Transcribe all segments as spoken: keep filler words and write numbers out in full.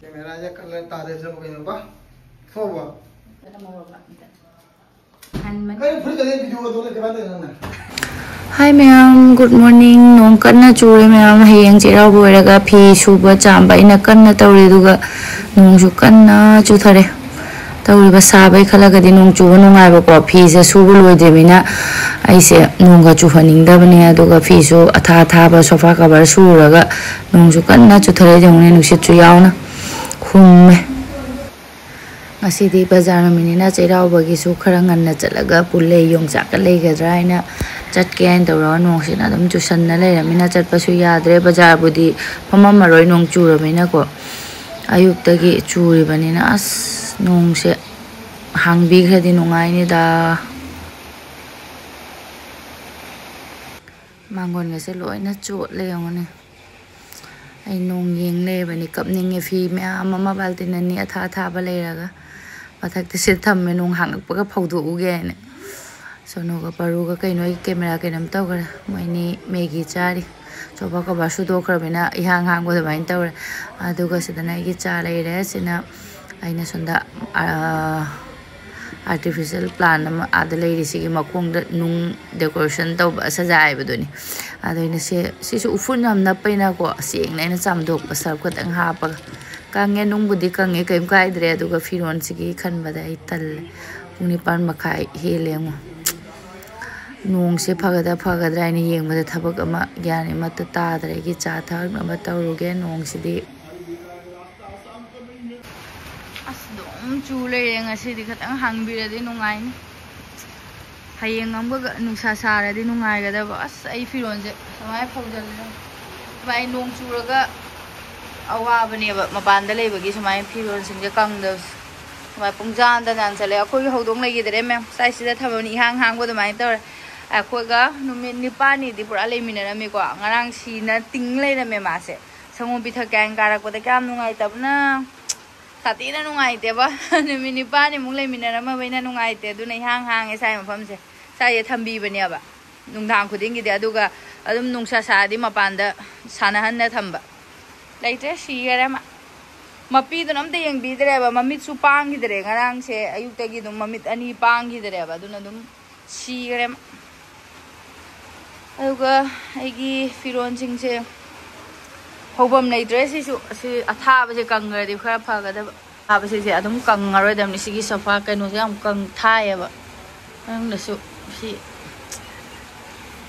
ꯀꯦꯃꯦꯔꯥꯁꯦ colour ꯇꯥꯗꯦ ꯁꯤꯕꯨ ꯀꯩꯅꯣꯕ? ꯊꯣꯛꯑꯕ? ꯀꯩꯅꯣ ꯐꯨꯔꯤꯠ ꯀꯩꯅꯣ ꯚꯤꯗꯤꯑꯣ ꯑꯗꯨ ꯂꯩ ꯀꯃꯥꯏꯅ ꯇꯧꯔꯤꯅꯣ ꯅꯪꯅ? Hi ꯃꯌꯥꯝ, good morning. ꯅꯣꯡ ꯀꯟꯅ ꯆꯨꯔꯦ ꯃꯌꯥꯝ꯫ ꯍꯌꯦꯡ ꯆꯩꯔꯥꯎꯕ ꯑꯣꯏꯔꯒ ꯐꯤ ꯁꯨꯕ ꯆꯥꯝꯕ ꯑꯩꯅ ꯀꯟꯅ ꯇꯧꯔꯤ, ꯑꯗꯨꯒ ꯅꯣꯡꯁꯨ ꯀꯟꯅ ꯆꯨꯊꯔꯦ꯫ ꯇꯧꯔꯤꯕ ꯁꯥꯕꯩ ꯈꯜꯂꯒꯗꯤ ꯅꯣꯡ ꯆꯨꯕ ꯅꯨꯡꯉꯥꯏꯕꯀꯣ, ꯐꯤꯁꯦ ꯁꯨꯕ ꯂꯣꯏꯗ꯭ꯔꯤꯕꯅꯤꯅ ꯑꯩꯁꯦ ꯅꯣꯡꯒ ꯆꯨꯍꯟꯅꯤꯡꯗꯕꯅꯦ꯫ ꯑꯗꯨꯒ ꯐꯤꯁꯨ ꯑꯊꯥ ꯑꯊꯥꯕ ꯁꯣꯐꯥ ꯀꯚꯔ ꯁꯨꯔꯒ ꯅꯣꯡꯁꯨ ꯀꯟꯅ ꯆꯨꯊꯔꯛꯏ ꯌꯦꯡꯉꯨꯅꯦ, ꯅꯨꯡꯁꯤꯠꯁꯨ ꯌꯥꯎꯅ ꯍꯨꯝꯃꯦ꯫ ꯉꯁꯤꯗꯤ ꯕꯖꯥꯔ ꯅꯨꯃꯤꯠꯅꯤꯅ ꯆꯩꯔꯥꯎꯕꯒꯤꯁꯨ ꯈꯔ ꯉꯟꯅ ꯆꯠꯂꯒ ꯄꯨꯂꯩ ꯌꯣꯡꯆꯥꯛꯀ ꯂꯩꯒꯗ꯭ꯔꯥ ꯍꯥꯏꯅ ꯆꯠꯀꯦ ꯍꯥꯏꯅ ꯇꯧꯔꯒ ꯅꯣꯡꯁꯤꯅ ꯑꯗꯨꯝ ꯆꯨꯁꯟꯅ ꯂꯩꯔꯃꯤꯅ ꯆꯠꯄꯁꯨ ꯌꯥꯗ꯭ꯔꯦ꯫ ꯕꯖꯥꯔꯕꯨꯗꯤ ꯐꯝꯃꯝꯃꯔꯣꯏ ꯅꯣꯡ ꯆꯨꯔꯕꯅꯤꯅꯀꯣ꯫ ꯑꯌꯨꯛꯇꯒꯤ ꯆꯨꯔꯤꯕꯅꯤꯅ ꯑꯁ ꯅꯣꯡꯁꯦ ꯍꯥꯡꯕꯤꯈ꯭ꯔꯗꯤ ꯅꯨꯡꯉꯥꯏꯅꯤꯗ꯫ ꯃꯥꯡꯒꯣꯟꯒꯁꯦ ꯂꯣꯏꯅ ꯆꯣꯠꯂꯦ ꯌꯦꯡꯉꯨꯅꯦ꯫ ꯑꯩ ꯅꯣꯡ ꯌꯦꯡ ꯂꯩꯔꯕꯅꯤ, ꯀꯞꯅꯤꯡꯉꯦ꯫ ꯐꯤ ꯃꯌꯥꯝ ꯑꯃ ꯕꯥꯜꯇꯤꯟ ꯑꯅꯤ ꯑꯊꯥ ꯑꯊꯥꯕ ꯂꯩꯔꯒ ꯃꯊꯛꯇ ꯁꯤꯗ ꯊꯝꯃꯦ, ꯅꯣꯡ ꯍꯥꯡꯉꯛꯄꯒ ꯐꯧꯗꯣꯛꯎꯒꯦ ꯍꯥꯏꯅ꯫ ꯁꯣꯅꯨꯒ ꯄꯔꯨꯒ ꯀꯩꯅꯣ ꯑꯩꯒꯤ ꯀꯦꯃꯦꯔꯥ ꯀꯩꯅꯣꯝ ꯇꯧꯈ꯭ꯔꯦ꯫ ꯃꯣꯏꯅꯤ ꯃꯦꯒꯤ ꯆꯥꯔꯤ꯫ ꯁꯣꯐꯥ ꯀꯣꯚꯔ ꯁꯨꯗꯣꯛꯈ꯭ꯔꯕꯅꯤꯅ ꯏꯍꯥꯡ ꯍꯥꯡꯕ ꯑꯗꯨꯃꯥꯏꯅ ꯇꯧꯔꯦ꯫ ꯑꯗꯨꯒ ꯁꯤꯗꯅ ꯑꯩꯒꯤ ꯆꯥ ꯂꯩꯔꯦ꯫ ꯁꯤꯅ ꯑꯩꯅ ꯁꯣꯝꯗ, ꯑꯥ, artificial plant ꯑꯃ ꯑꯥꯗ ꯂꯩꯔꯤ, ꯁꯤꯒꯤ ꯃꯈꯣꯡꯗ ꯅꯨꯡ decoration ꯇꯧꯕ ꯁꯖꯥꯏꯕꯗꯨꯅꯤ꯫ ꯑꯗꯣ ꯑꯩꯅ ꯁꯦ-, ꯁꯤꯁꯨ ꯎꯐꯨꯟ ꯌꯥꯝ ꯅꯞꯄꯩꯅꯀꯣ, ꯆꯦꯡꯅ ꯑꯩꯅ ꯆꯥꯝꯊꯣꯛꯄ ꯁꯔꯞ ꯈꯛꯇꯪ ꯍꯥꯞꯄꯒ꯫ ꯀꯪꯉꯦ, ꯅꯨꯡꯕꯨꯗꯤ ꯀꯪꯉꯦ, ꯀꯩꯝ ꯀꯥꯏꯗ꯭ꯔꯦ꯫ ꯑꯗꯨꯒ ꯐꯤꯔꯣꯟꯁꯤꯒꯤ ꯈꯟꯕꯗ ꯑꯩ ꯇꯜꯂꯦ꯫ ꯄꯨꯡ ꯅꯤꯄꯥꯟ ꯃꯈꯥꯏ ꯍꯦꯜꯂꯦ ꯌꯦꯡꯉꯣ꯫ ꯅꯣꯡꯁꯦ ꯐꯒꯗ꯭ꯔꯥ ꯐꯒꯗ꯭ꯔꯥ ꯍꯥꯏꯅ ꯌꯦꯡꯕꯗ ꯊꯕꯛ ꯑꯃ ꯒ꯭ꯌꯥꯟ ꯑꯃꯠꯇ ꯇꯥꯗ꯭ꯔꯦ꯫ ꯑꯩꯒꯤ ꯆꯥ ꯊꯛꯅꯕ ꯇꯧꯔꯨꯒꯦ꯫ ꯅꯣꯡꯁꯤꯗꯤ ꯑꯁ, ꯑꯗꯨꯝ ꯆꯨ ꯂꯩꯔꯦ꯫ ꯉꯁꯤꯗꯤ ꯈꯤꯇꯪ ꯍꯥꯡꯕꯤꯔꯗꯤ ꯅꯨꯡꯉꯥꯏꯅꯤ꯫ ꯍꯌꯦꯡ ꯑꯃꯒ ꯅꯨꯡꯁꯥ ꯁꯥꯔꯗꯤ ꯅꯨꯡꯉꯥꯏꯒꯗꯕ꯫ ꯑꯁ, ꯑꯩ ꯐꯤꯔꯣꯟꯁꯦ ꯁꯨꯃꯥꯏꯅ ꯐꯧꯖꯜꯂꯦ꯫ ꯁꯨꯃꯥꯏꯅ ꯅꯣꯡ ꯆꯨꯔꯒ ꯑꯋꯥꯕꯅꯦꯕ ꯃꯄꯥꯟꯗ ꯂꯩꯕꯒꯤ, ꯁꯨꯃꯥꯏꯅ ꯐꯤꯔꯣꯟꯁꯤꯡꯁꯦ ꯀꯪꯗꯕꯁꯦ꯫ ꯁꯨꯃꯥꯏꯅ ꯄꯨꯡꯖꯥꯟꯗ ꯅꯥꯟꯁꯜꯂꯦ꯫ ꯑꯩꯈꯣꯏꯒꯤ ꯍꯧꯗꯣꯡ ꯂꯩꯈꯤꯗ꯭ꯔꯦ ꯃꯌꯥꯝ, ꯁ꯭ꯋꯥꯏꯁꯤꯗ ꯊꯝꯃꯕꯅꯤ, ꯏꯍꯥꯡ ꯍꯥꯡꯕ ꯑꯗꯨꯃꯥꯏꯅ ꯇꯧꯔꯦ꯫ ꯑꯩꯈꯣꯏꯒ ꯅꯨꯃꯤꯠ ꯅꯤꯄꯥꯜꯅꯤꯗꯤ ꯄꯨꯔꯥ ꯂꯩꯃꯤꯟꯅꯔꯝꯃꯤꯀꯣ꯫ ꯉꯔꯥꯡ ꯁꯤꯅ ꯇꯤꯡ ꯂꯩꯔꯝꯃꯦ ꯃꯥꯁꯦ꯫ ꯁꯪꯒꯣꯝ ꯄꯤꯊꯛꯀꯦ ꯍꯥꯏꯅ ꯀꯥꯔꯛꯄꯗ ꯀꯌꯥꯝ ꯅꯨꯡꯉꯥꯏꯇꯕꯅ꯫ ꯁꯥꯊꯤꯅ ꯅꯨꯡꯉꯥꯏꯇꯦꯕ꯫ ꯅꯨꯃꯤꯠ ꯅꯤꯄꯥꯜꯅꯤꯃꯨꯛ ꯂꯩꯃꯤꯟꯅꯔꯝꯃꯕꯅꯤꯅ ꯅꯨꯡꯉꯥꯏꯇꯦ꯫ ꯑꯗꯨꯅ ꯏꯍꯥꯡ ꯍꯥꯡꯉꯦ ꯁ꯭ꯋꯥꯏ ꯃꯐꯝꯁꯦ꯫ ꯁ꯭ꯋꯥꯏꯁꯦ ꯊꯝꯕꯤꯕꯅꯦꯕ ꯅꯨꯡꯗꯥꯡ ꯈꯨꯗꯤꯡꯒꯤꯗꯤ꯫ ꯑꯗꯨꯒ ꯑꯗꯨꯝ ꯅꯨꯡꯁꯥ ꯁꯥꯔꯗꯤ ꯃꯄꯥꯟꯗ ꯁꯥꯟꯅꯍꯟꯅ ꯊꯝꯕ꯫ ꯂꯩꯇ꯭ꯔꯦ, ꯁꯤꯈꯔꯦ ꯃꯥ꯫ ꯃꯄꯤꯗꯨꯅ ꯑꯝꯇ ꯌꯦꯡꯕꯤꯗ꯭ꯔꯦꯕ, ꯃꯃꯤꯠꯁꯨ ꯄꯥꯡꯈꯤꯗ꯭ꯔꯦ꯫ ꯉꯔꯥꯡꯁꯦ ꯑꯌꯨꯛꯇꯒꯤ ꯑꯗꯨꯝ ꯃꯃꯤꯠ ꯑꯅꯤ ꯄꯥꯡꯈꯤꯗ꯭ꯔꯦꯕ, ꯑꯗꯨꯅ ꯑꯗꯨꯝ ꯁꯤꯈ꯭ꯔꯦ꯫ ꯑꯗꯨꯒ ꯑꯩꯒꯤ ꯐꯤꯔꯣꯟꯁꯤꯡꯁꯦ ꯐꯧꯐꯝ ꯂꯩꯇ꯭ꯔꯦ꯫ ꯁꯤꯁꯨ, ꯑꯁꯤ ꯑꯊꯥꯕꯁꯦ ꯀꯪꯈ꯭ꯔꯗꯤ ꯈꯔ ꯐꯒꯗꯕ꯫ ꯑꯊꯥꯕꯁꯤꯡꯁꯦ ꯑꯗꯨꯝ ꯀꯪꯉꯔꯣꯏꯗꯕꯅꯤ꯫ ꯁꯤꯒꯤ ꯁꯣꯐꯥ ꯀꯩꯅꯣꯁꯦ ꯌꯥꯝ ꯀꯪ ꯊꯥꯏꯌꯦꯕ꯫ ꯃꯅꯨꯡꯗꯁꯨ ꯁꯤ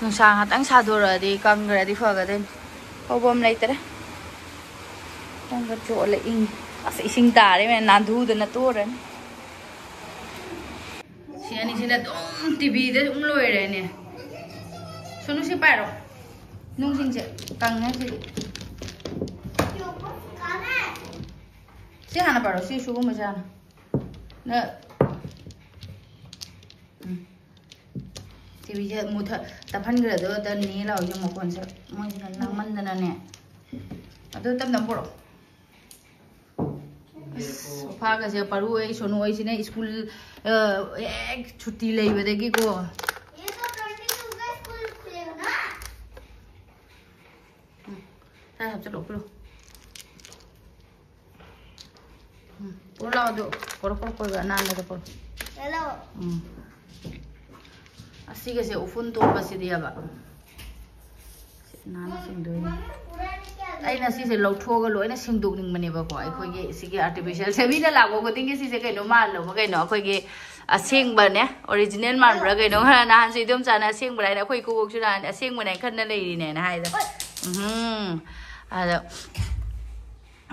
ꯅꯨꯡꯁꯥ ꯉꯥꯛꯇꯪ ꯁꯥꯗꯣꯔꯛꯑꯗꯤ ꯀꯪꯈ꯭ꯔꯗꯤ ꯐꯒꯗꯣꯏꯅꯤ꯫ ꯐꯧꯐꯝ ꯂꯩꯇ꯭ꯔꯦ꯫ ꯈꯤꯇꯪꯒ ꯆꯣꯠꯂꯦ, ꯏꯪꯉꯦ꯫ ꯑꯁ, ꯏꯁꯤꯡ ꯇꯥꯔꯦ ꯃꯌꯥꯝ, ꯅꯥꯟꯊꯨꯗꯅ ꯇꯣꯔꯅꯤ꯫ ꯁꯤ ꯑꯅꯤꯁꯤꯅ ꯑꯗꯨꯝ ꯇꯤꯚꯤꯗ ꯑꯗꯨꯝ ꯂꯣꯏꯔꯦꯅꯦ꯫ ꯁꯣꯅꯨ, ꯁꯤ ꯄꯥꯏꯔꯣ꯫ ꯅꯨꯡꯁꯤꯡꯁꯦ ꯀꯪꯉꯦ ꯁꯤꯗꯤ꯫ ꯁꯤ ꯍꯥꯟꯅ ꯄꯥꯏꯔꯣ, ꯁꯤ ꯁꯤꯒꯨꯝꯕꯁꯦ ꯍꯥꯟꯅ꯫ ꯅ-, ꯎꯝ꯫ ꯇꯤꯚꯤꯁꯦ ꯃꯨꯊꯠ-, ꯇꯞꯍꯟꯈ꯭ꯔꯦ꯫ ꯑꯗꯣ ꯗꯟꯅꯤ ꯂꯥꯎꯔꯤꯁꯦ ꯃꯈꯣꯟꯁꯦ꯫ ꯃꯣꯏꯁꯤꯅ ꯂꯥꯡꯃꯟꯗꯅꯅꯦ꯫ ꯑꯗꯨ ꯇꯞ ꯇꯞ ꯄꯨꯔꯛꯑꯣ꯫ ꯑꯁ, ꯁꯣꯐꯥꯒꯁꯦ ꯄꯥꯔꯨ ꯑꯩ ꯁꯣꯅꯨ ꯑꯩꯁꯤꯅ ꯁ꯭ꯀꯨꯜ, ꯑ, ꯍꯦꯛ ꯁꯨꯇꯤ ꯂꯩꯕꯗꯒꯤꯀꯣ꯫ ये तो ट्वेंटी टू का स्कूल खुलेगा ना? ꯎꯝ, ꯇꯥꯏ ꯍꯥꯞꯆꯤꯜꯂꯣ, ꯄꯨꯔꯣ꯫ ꯎꯝ, ꯄꯨꯔꯣ ꯂꯥꯛꯑꯣ ꯑꯗꯨ꯫ ꯄꯨꯔꯣ, ꯄꯨꯔꯣ, ꯀꯣꯏꯕ ꯑꯅꯥꯟꯕꯗꯣ ꯄꯨꯔꯣ꯫ ꯍꯦꯜꯂꯣ꯫ ꯎꯝ꯫ ꯑꯁꯤꯒꯁꯦ ꯎꯐꯨꯟ ꯇꯣꯛꯄꯁꯤꯗꯤꯕ꯫ ꯁꯤ ꯅꯥꯟꯅ ꯁꯦꯡꯗꯣꯏꯅꯦ꯫ ꯑꯩꯅ ꯁꯤꯁꯦ ꯂꯧꯊꯣꯛꯑꯒ ꯂꯣꯏꯅ ꯁꯦꯡꯗꯣꯛꯅꯤꯡꯕꯅꯦꯕꯀꯣ꯫ ꯑꯩꯈꯣꯏꯒꯤ ꯁꯤꯒꯤ ꯑꯥꯔꯇꯤꯐꯤꯁꯤꯌꯦꯜꯁꯦ ꯃꯤꯅ ꯂꯥꯛꯄ ꯈꯨꯗꯤꯡꯒꯤ ꯁꯤꯁꯦ ꯀꯩꯅꯣ ꯃꯥꯜꯂꯕ ꯀꯩꯅꯣ꯫ ꯑꯩꯈꯣꯏꯒꯤ ꯑꯁꯦꯡꯕꯅꯦ, ꯑꯣꯔꯤꯖꯤꯅꯦꯜ ꯃꯥꯟꯕ꯭ꯔꯥ ꯀꯩꯅꯣ꯫ ꯈꯔ ꯅꯍꯥꯟꯁꯨ ꯏꯗꯣꯝꯆꯥꯅ ꯑꯁꯦꯡꯕ꯭ꯔꯥ ꯍꯥꯏꯅ, ꯑꯩꯈꯣꯏ ꯏꯀꯨꯕꯣꯛꯁꯨ ꯅꯍꯥꯟ ꯑꯁꯦꯡꯕꯅꯦ ꯈꯟꯅ ꯂꯩꯔꯤꯅꯦꯅ ꯍꯥꯏꯗ꯫ ꯎꯝ꯫ ꯑꯗꯣ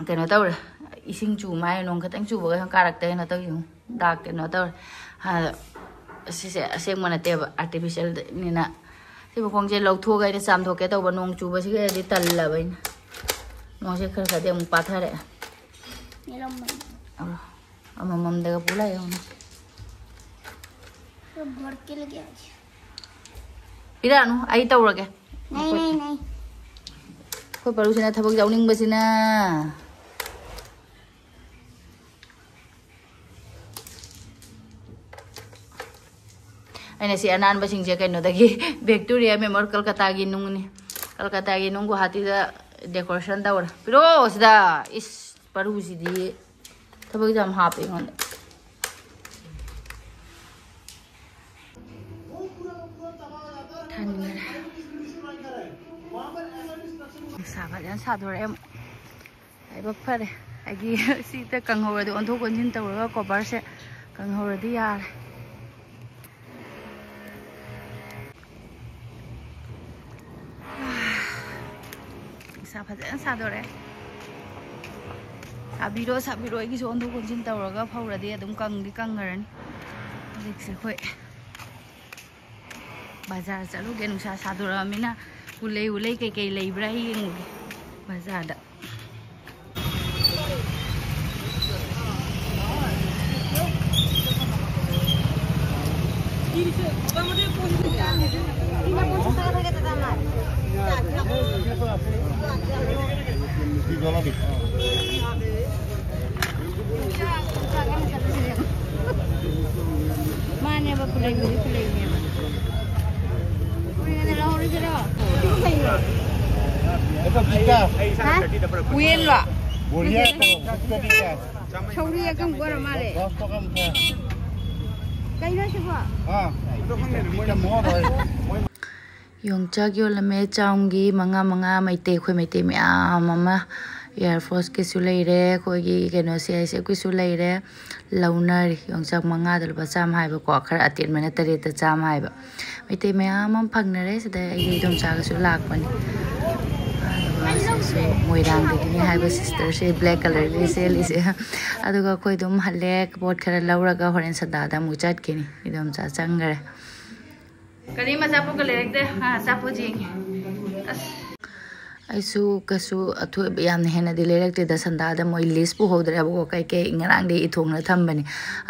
ꯀꯩꯅꯣ ꯇꯧꯔꯦ, ꯏꯁꯤꯡ ꯆꯨ ꯃꯥꯏ, ꯅꯣꯡ ꯈꯤꯇꯪ ꯆꯨꯕꯒ ꯀꯥꯔꯛꯇ ꯀꯩꯅꯣ ꯇꯧꯏ, ꯗꯥꯛ ꯀꯩꯅꯣ ꯇꯧꯔꯦ꯫ ꯑꯗꯣ ꯁꯤꯁꯦ ꯑꯁꯦꯡꯕ ꯅꯠꯇꯦꯕ, ꯑꯥꯔꯇꯤꯐꯤꯁꯦꯜꯅꯤꯅ꯫ ꯁꯤ ꯃꯈꯣꯡꯁꯦ ꯂꯧꯊꯣꯛꯑꯒ ꯑꯩꯅ ꯆꯥꯝꯊꯣꯛꯀꯦ ꯇꯧꯕ, ꯅꯣꯡ ꯆꯨꯕꯁꯤꯒꯗꯤ ꯇꯜꯂꯕ ꯑꯩꯅ꯫ ꯅꯣꯡꯁꯦ ꯈꯔ ꯈꯔꯗꯤ ꯑꯃꯨꯛ ꯄꯥꯊꯔꯛꯑꯦ꯫ ꯅꯦꯂꯝꯕꯅꯤ꯫ ꯑꯧ, ꯑꯃꯃꯝꯗꯒ ꯄꯨ ꯂꯥꯛꯑꯦ ꯌꯦꯡꯉꯨꯅꯦ꯫ तो भर के लेके आ। ꯄꯤꯔꯛꯑꯅꯨ, ꯑꯩ ꯇꯧꯔꯒꯦ꯫ नहीं, नहीं, नहीं। ꯑꯩꯈꯣꯏ ꯄꯔꯨꯁꯤꯅ ꯊꯕꯛ ꯌꯥꯎꯅꯤꯡꯕꯁꯤꯅ꯫ ꯑꯩꯅ ꯁꯤ ꯑꯅꯥꯟꯕꯁꯤꯡꯁꯦ ꯀꯩꯅꯣꯗꯒꯤ, ꯚꯤꯛꯇꯣꯔꯤꯌꯥ ꯃꯦꯃꯣꯔ, ꯀꯜꯀꯇꯥꯒꯤ ꯅꯨꯡꯅꯤ꯫ ꯀꯜꯀꯇꯥꯒꯤ ꯅꯨꯡ ꯒꯨꯋꯥꯍꯥꯇꯤꯗ decoration ꯇꯧꯔꯦ꯫ ꯄꯤꯔꯛꯑꯣ ꯁꯤꯗ꯫ ꯏꯁ꯫ ꯄꯔꯨꯁꯤꯗꯤ ꯊꯕꯛ ꯌꯥꯝ ꯍꯥꯞꯄꯦ ꯑꯩꯉꯣꯟꯗ꯫ ꯊꯥꯅꯤꯡꯉꯦ꯫ ꯅꯨꯡꯁꯥ ꯐꯖꯅ ꯁꯥꯗꯣꯔꯛꯑꯦ ꯑꯃꯨꯛ꯫ ꯂꯥꯏꯕꯛ ꯐꯔꯦ꯫ ꯑꯩꯒꯤ ꯁꯤꯗ ꯀꯪꯍꯧꯔꯗꯤ ꯑꯣꯟꯊꯣꯛ ꯑꯣꯟꯁꯤꯟ ꯇꯧꯔꯒ ꯀꯣꯕꯔꯁꯦ ꯀꯪꯍꯧꯔꯗꯤ ꯌꯥꯔꯦ꯫ ꯅꯨꯡꯁꯥ ꯐꯖꯅ ꯁꯥꯗꯣꯔꯛꯑꯦ꯫ ꯁꯥꯕꯤꯔꯣ, ꯁꯥꯕꯤꯔꯣ꯫ ꯑꯩꯒꯤꯁꯨ ꯑꯣꯟꯊꯣꯛ ꯑꯣꯟꯁꯤꯟ ꯇꯧꯔꯒ ꯐꯧꯔꯗꯤ ꯑꯗꯨꯝ ꯀꯪꯗꯤ ꯀꯪꯉꯔꯅꯤ꯫ ꯍꯧꯖꯤꯛꯁꯦ ꯑꯩꯈꯣꯏ ꯕꯖꯥꯔ ꯆꯠꯂꯨꯒꯦ꯫ ꯅꯨꯡꯁꯥ ꯁꯥꯗꯣꯔꯛꯑꯃꯤꯅ ꯎꯂꯩ ꯎꯂꯩ ꯀꯩꯀꯩ ꯂꯩꯕ꯭ꯔꯥ ꯌꯦꯡꯉꯨꯒꯦ ꯕꯖꯥꯔꯗ꯫ ꯃꯥꯅꯦꯕ, ꯈꯨꯂꯩꯕꯨꯗꯤ ꯈꯨꯂꯩꯅꯦꯕ꯫ ꯀꯨꯏꯅ ꯂꯧꯍꯧꯔꯤꯁꯤꯔꯣ? ꯍꯥ? ꯎꯌꯦꯟꯂꯣ? ꯁꯧꯒ꯭ꯔꯤ ꯑꯀꯪꯕ ꯑꯣꯏꯔ ꯃꯥꯜꯂꯦ꯫ ꯀꯩꯅꯣ ꯁꯤꯕꯣ? ꯌꯣꯡꯆꯥꯛ ꯌꯣꯜꯂꯝꯃꯦ, ꯆꯥꯎꯝꯒꯤ ꯃꯉꯥ ꯃꯉꯥ꯫ ꯃꯩꯇꯩ, ꯑꯩꯈꯣꯏ ꯃꯩꯇꯩ ꯃꯌꯥꯝ ꯑꯃ, ꯑꯦꯌꯥꯔ ꯐꯣꯔꯁꯀꯤꯁꯨ ꯂꯩꯔꯦ, ꯑꯩꯈꯣꯏꯒꯤ ꯀꯩꯅꯣ ꯁꯤ ꯑꯥꯏ ꯑꯦꯁ ꯑꯦꯐꯀꯤꯁꯨ ꯂꯩꯔꯦ꯫ ꯂꯧꯅꯔꯤ꯫ ꯌꯣꯡꯆꯥꯛ ꯃꯉꯥꯗ ꯂꯨꯄꯥ ꯆꯥꯝꯃ ꯍꯥꯏꯕꯀꯣ, ꯈꯔ ꯑꯇꯦꯟꯕꯅ ꯇꯔꯦꯠꯇ ꯆꯥꯝꯃ ꯍꯥꯏꯕ꯫ ꯃꯩꯇꯩ ꯃꯌꯥꯝ ꯑꯃ ꯐꯪꯅꯔꯦ ꯁꯤꯗ꯫ ꯑꯩꯒꯤ ꯏꯗꯣꯝꯆꯥꯒꯁꯨ ꯂꯥꯛꯄꯅꯤ꯫ ꯑꯗꯨꯒ ꯁꯤꯁꯨ ꯃꯣꯏꯔꯥꯡꯗꯒꯤꯅꯤ ꯍꯥꯏꯕ ꯁꯤꯁꯇꯔꯁꯦ, ꯕ꯭ꯂꯦꯛ ꯀꯂꯔꯒꯤ ꯁꯦꯠꯂꯤꯁꯦ꯫ ꯑꯗꯨꯒ ꯑꯩꯈꯣꯏ ꯑꯗꯨꯝ ꯍꯜꯂꯦ, ꯄꯣꯠ ꯈꯔ ꯂꯧꯔꯒ ꯍꯣꯔꯦꯟ ꯁꯟꯗꯥꯗ ꯑꯃꯨꯛ ꯆꯠꯈꯤꯅꯤ꯫ ꯏꯗꯣꯝꯆꯥ ꯆꯪꯈꯔꯦ꯫ ꯀꯔꯤꯝ ꯑꯆꯥꯄꯣꯠꯀ ꯂꯩꯔꯛꯇꯦ꯫ ꯑꯥ, ꯑꯆꯥꯄꯣꯠ ꯌꯦꯡꯉꯦ꯫ ꯑꯁ꯫ ꯑꯩꯁꯨ ꯀꯩꯁꯨ ꯑꯊꯣꯏꯕ ꯌꯥꯝꯅ ꯍꯦꯟꯅꯗꯤ ꯂꯩꯔꯛꯇꯦꯗ꯫ ꯁꯟꯗꯥꯗ ꯃꯣꯏ ꯂꯤꯁ ꯄꯨꯍꯧꯗ꯭ꯔꯦꯕꯀꯣ, ꯀꯩꯀꯩ ꯉꯔꯥꯡꯗꯒꯤ ꯏꯊꯣꯛꯅ ꯊꯝꯕꯅꯤ꯫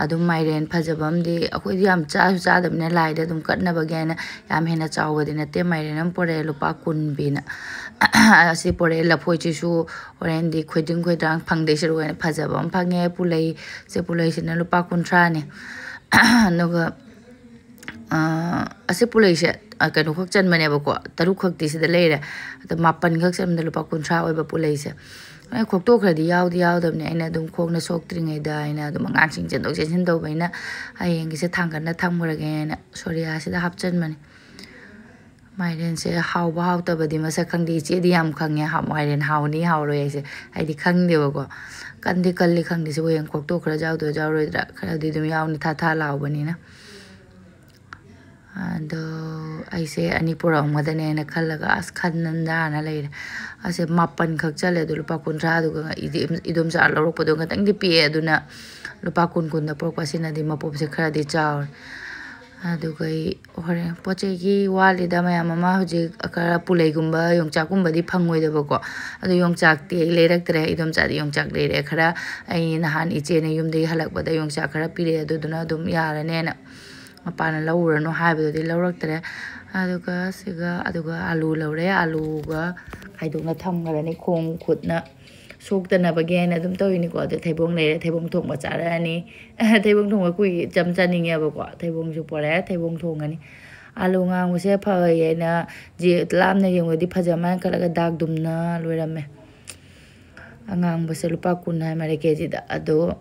ꯑꯗꯨꯝ ꯃꯥꯏꯔꯦꯟ ꯐꯖꯕ ꯑꯃꯗꯤ, ꯑꯩꯈꯣꯏꯗꯤ ꯌꯥꯝ ꯆꯥꯁꯨ ꯆꯥꯗꯕꯅꯤꯅ ꯂꯥꯏꯗ ꯑꯗꯨꯝ ꯀꯠꯅꯕꯒꯤ ꯍꯥꯏꯅ ꯌꯥꯝ ꯍꯦꯟꯅ ꯆꯥꯎꯕꯗꯤ ꯅꯠꯇꯦ꯫ ꯃꯥꯏꯔꯦꯟ ꯑꯃ ꯄꯨꯔꯛꯑꯦ, ꯂꯨꯄꯥ ꯀꯨꯟ ꯄꯤꯅ꯫ ꯑꯁꯤ ꯄꯨꯔꯛꯑꯦ꯫ ꯂꯐꯣꯏꯁꯤꯁꯨ ꯍꯣꯔꯦꯟꯗꯤ ꯈꯣꯏꯗꯤꯡ ꯈꯣꯏꯗꯥꯡ ꯐꯪꯗꯣꯏ ꯁꯔꯨꯛ ꯑꯣꯏꯅ ꯐꯖꯕ ꯑꯃ ꯐꯪꯉꯦ꯫ ꯄꯨꯂꯩꯁꯦ, ꯄꯨꯂꯩꯁꯤꯅ ꯂꯨꯄꯥ ꯀꯨꯟꯊ꯭ꯔꯥꯅꯤ꯫ ꯑꯗꯨꯒ ꯑꯥ, ꯑꯁꯤ ꯄꯨꯂꯩꯁꯦ, ꯑꯥ, ꯀꯩꯅꯣꯈꯛ ꯆꯟꯕꯅꯦꯕꯀꯣ, ꯇꯔꯨꯛ ꯈꯛꯇꯤ ꯁꯤꯗ ꯂꯩꯔꯦ꯫ ꯑꯗꯣ ꯃꯥꯄꯟ ꯈꯛ ꯆꯟꯕꯗ ꯂꯨꯄꯥ ꯀꯨꯟꯊ꯭ꯔꯥ ꯑꯣꯏꯕ ꯄꯨꯂꯩꯁꯦ꯫ ꯑꯩ ꯈꯣꯛꯇꯣꯛꯈ꯭ꯔꯗꯤ ꯌꯥꯎꯗꯤ ꯌꯥꯎꯗꯕꯅꯦ꯫ ꯑꯩꯅ ꯑꯗꯨꯝ ꯈꯣꯡꯅ ꯁꯣꯛꯇ꯭ꯔꯤꯉꯩꯗ ꯑꯩꯅ ꯑꯗꯨꯝ ꯑꯉꯥꯡꯁꯤꯡ ꯆꯦꯟꯊꯣꯛ ꯆꯦꯟꯁꯤꯟ ꯇꯧꯕ, ꯑꯩꯅ ꯍꯌꯦꯡꯒꯤꯁꯦ ꯊꯥꯡꯒꯠꯅ ꯊꯝꯈ꯭ꯔꯒꯦꯅ ꯁꯣꯔꯤꯌꯥꯁꯤꯗ ꯍꯥꯞꯆꯤꯟꯕꯅꯦ꯫ ꯃꯥꯏꯔꯦꯟꯁꯦ ꯍꯥꯎꯕ ꯍꯥꯎꯇꯕꯗꯤ ꯃꯁꯛ ꯈꯪꯗꯦ꯫ ꯏꯆꯦꯗꯤ ꯌꯥꯝ ꯈꯪꯉꯦ, ꯍꯥ-, ꯃꯥꯏꯔꯦꯟ ꯍꯥꯎꯅꯤ ꯍꯥꯎꯔꯣꯏ ꯍꯥꯏꯁꯦ꯫ ꯑꯩꯗꯤ ꯈꯪꯗꯦꯕꯀꯣ꯫ ꯀꯟꯗꯤ ꯀꯜꯂꯤ ꯈꯪꯗꯦ꯫ ꯁꯤꯕꯨ ꯍꯌꯦꯡ ꯈꯣꯛꯇꯣꯛꯈ꯭ꯔ ꯌꯥꯎꯗꯣꯏ ꯌꯥꯎꯔꯣꯏꯗ꯭ꯔꯥ? ꯈꯔꯗꯤ ꯑꯗꯨꯝ ꯌꯥꯎꯅꯤ, ꯊꯥ ꯊꯥ ꯂꯥꯎꯕꯅꯤꯅ꯫ ꯑꯗꯣ ꯑꯩꯁꯦ ꯑꯅꯤ ꯄꯨꯔꯛꯑꯝꯒꯗꯅꯦꯅ ꯈꯜꯂꯒ ꯑꯁ ꯈꯟꯗꯅ ꯂꯩꯔꯦ꯫ ꯑꯁꯦ ꯃꯥꯄꯟ ꯈꯛ ꯆꯠꯂꯦ꯫ ꯑꯗꯣ ꯂꯨꯄꯥ ꯀꯨꯟꯊ꯭ꯔꯥꯗꯨꯒ ꯏꯗꯤ-, ꯏꯗꯣꯝꯆꯥ ꯂꯧꯔꯛꯄꯗꯣ ꯈꯇꯪꯗꯤ ꯄꯤꯛꯑꯦ꯫ ꯑꯗꯨꯅ ꯂꯨꯄꯥ ꯀꯨꯟ ꯀꯨꯟꯗ ꯄꯨꯔꯛꯄ ꯑꯁꯤꯅꯗꯤ ꯃꯄꯣꯞꯁꯦ ꯈꯔꯗꯤ ꯆꯥꯎꯔꯦ꯫ ꯑꯗꯨꯒ ꯑꯩ ꯍꯣꯔꯦꯟ ꯄꯣꯠ ꯆꯩꯒꯤ ꯋꯥꯂꯤꯗ ꯃꯌꯥꯝ ꯑꯃ ꯍꯧꯖꯤꯛ ꯈꯔ ꯄꯨꯂꯩꯒꯨꯝꯕ ꯌꯣꯡꯆꯥꯛꯀꯨꯝꯕꯗꯤ ꯐꯪꯉꯣꯏꯗꯕꯀꯣ꯫ ꯑꯗꯣ ꯌꯣꯡꯆꯥꯛꯇꯤ ꯑꯩ ꯂꯩꯔꯛꯇ꯭ꯔꯦ꯫ ꯏꯗꯣꯝꯆꯥꯗꯤ ꯌꯣꯡꯆꯥꯛ ꯂꯩꯔꯛꯑꯦ꯫ ꯈꯔ ꯑꯩ ꯅꯍꯥꯟ ꯏꯆꯦꯅ ꯌꯨꯝꯗꯒꯤ ꯍꯜꯂꯛꯄꯗ ꯌꯣꯡꯆꯥꯛ ꯈꯔ ꯄꯤꯔꯛꯑꯦ꯫ ꯑꯗꯨꯗꯨꯅ ꯑꯗꯨꯝ ꯌꯥꯔꯅꯦꯅ ꯃꯄꯥꯅ ꯂꯧꯔꯨꯔꯅꯨ ꯍꯥꯏꯕꯗꯨꯗꯤ ꯂꯧꯔꯛꯇ꯭ꯔꯦ꯫ ꯑꯗꯨꯒ ꯁꯤꯒ, ꯑꯗꯨꯒ ꯑꯂꯨ ꯂꯧꯔꯦ꯫ ꯑꯂꯨꯒ ꯈꯥꯏꯗꯣꯛꯅ ꯊꯝꯈ꯭ꯔꯅꯤ꯫ ꯈꯣꯡ ꯈꯨꯠꯅ ꯁꯣꯛꯇꯅꯕꯒꯤ ꯍꯥꯏꯅ ꯑꯗꯨꯝ ꯇꯧꯔꯤꯅꯤꯀꯣ꯫ ꯑꯗꯨ ꯊꯩꯕꯣꯡ ꯂꯩꯔꯦ, ꯊꯩꯕꯣꯡ ꯊꯣꯡꯕ ꯆꯥꯔꯛꯑꯅꯤ꯫ ꯊꯩꯕꯣꯡ ꯊꯣꯡꯕ ꯀꯨꯏ ꯆꯝ ꯆꯥꯅꯤꯡꯉꯦꯕꯀꯣ꯫ ꯊꯩꯕꯣꯡꯁꯨ ꯄꯣꯔꯛꯑꯦ, ꯊꯩꯕꯣꯡ ꯊꯣꯡꯉꯅꯤ꯫ ꯑꯂꯨ ꯉꯥꯡꯕꯁꯦ ꯐꯩꯌꯦꯅ ꯖꯤ-, ꯂꯥꯞꯅ ꯌꯦꯡꯕꯗꯤ ꯐꯖ ꯃꯥꯜꯂꯦ ꯈꯜꯂꯒ ꯗꯥꯛ ꯗꯨꯝꯅ ꯂꯣꯏꯔꯝꯃꯦ꯫ ꯑꯉꯥꯡꯕꯁꯦ ꯂꯨꯄꯥ ꯀꯨꯟ ꯍꯥꯏ ꯃꯥꯜꯂꯦ ꯀꯦ ꯖꯤꯗ꯫ ꯑꯗꯣ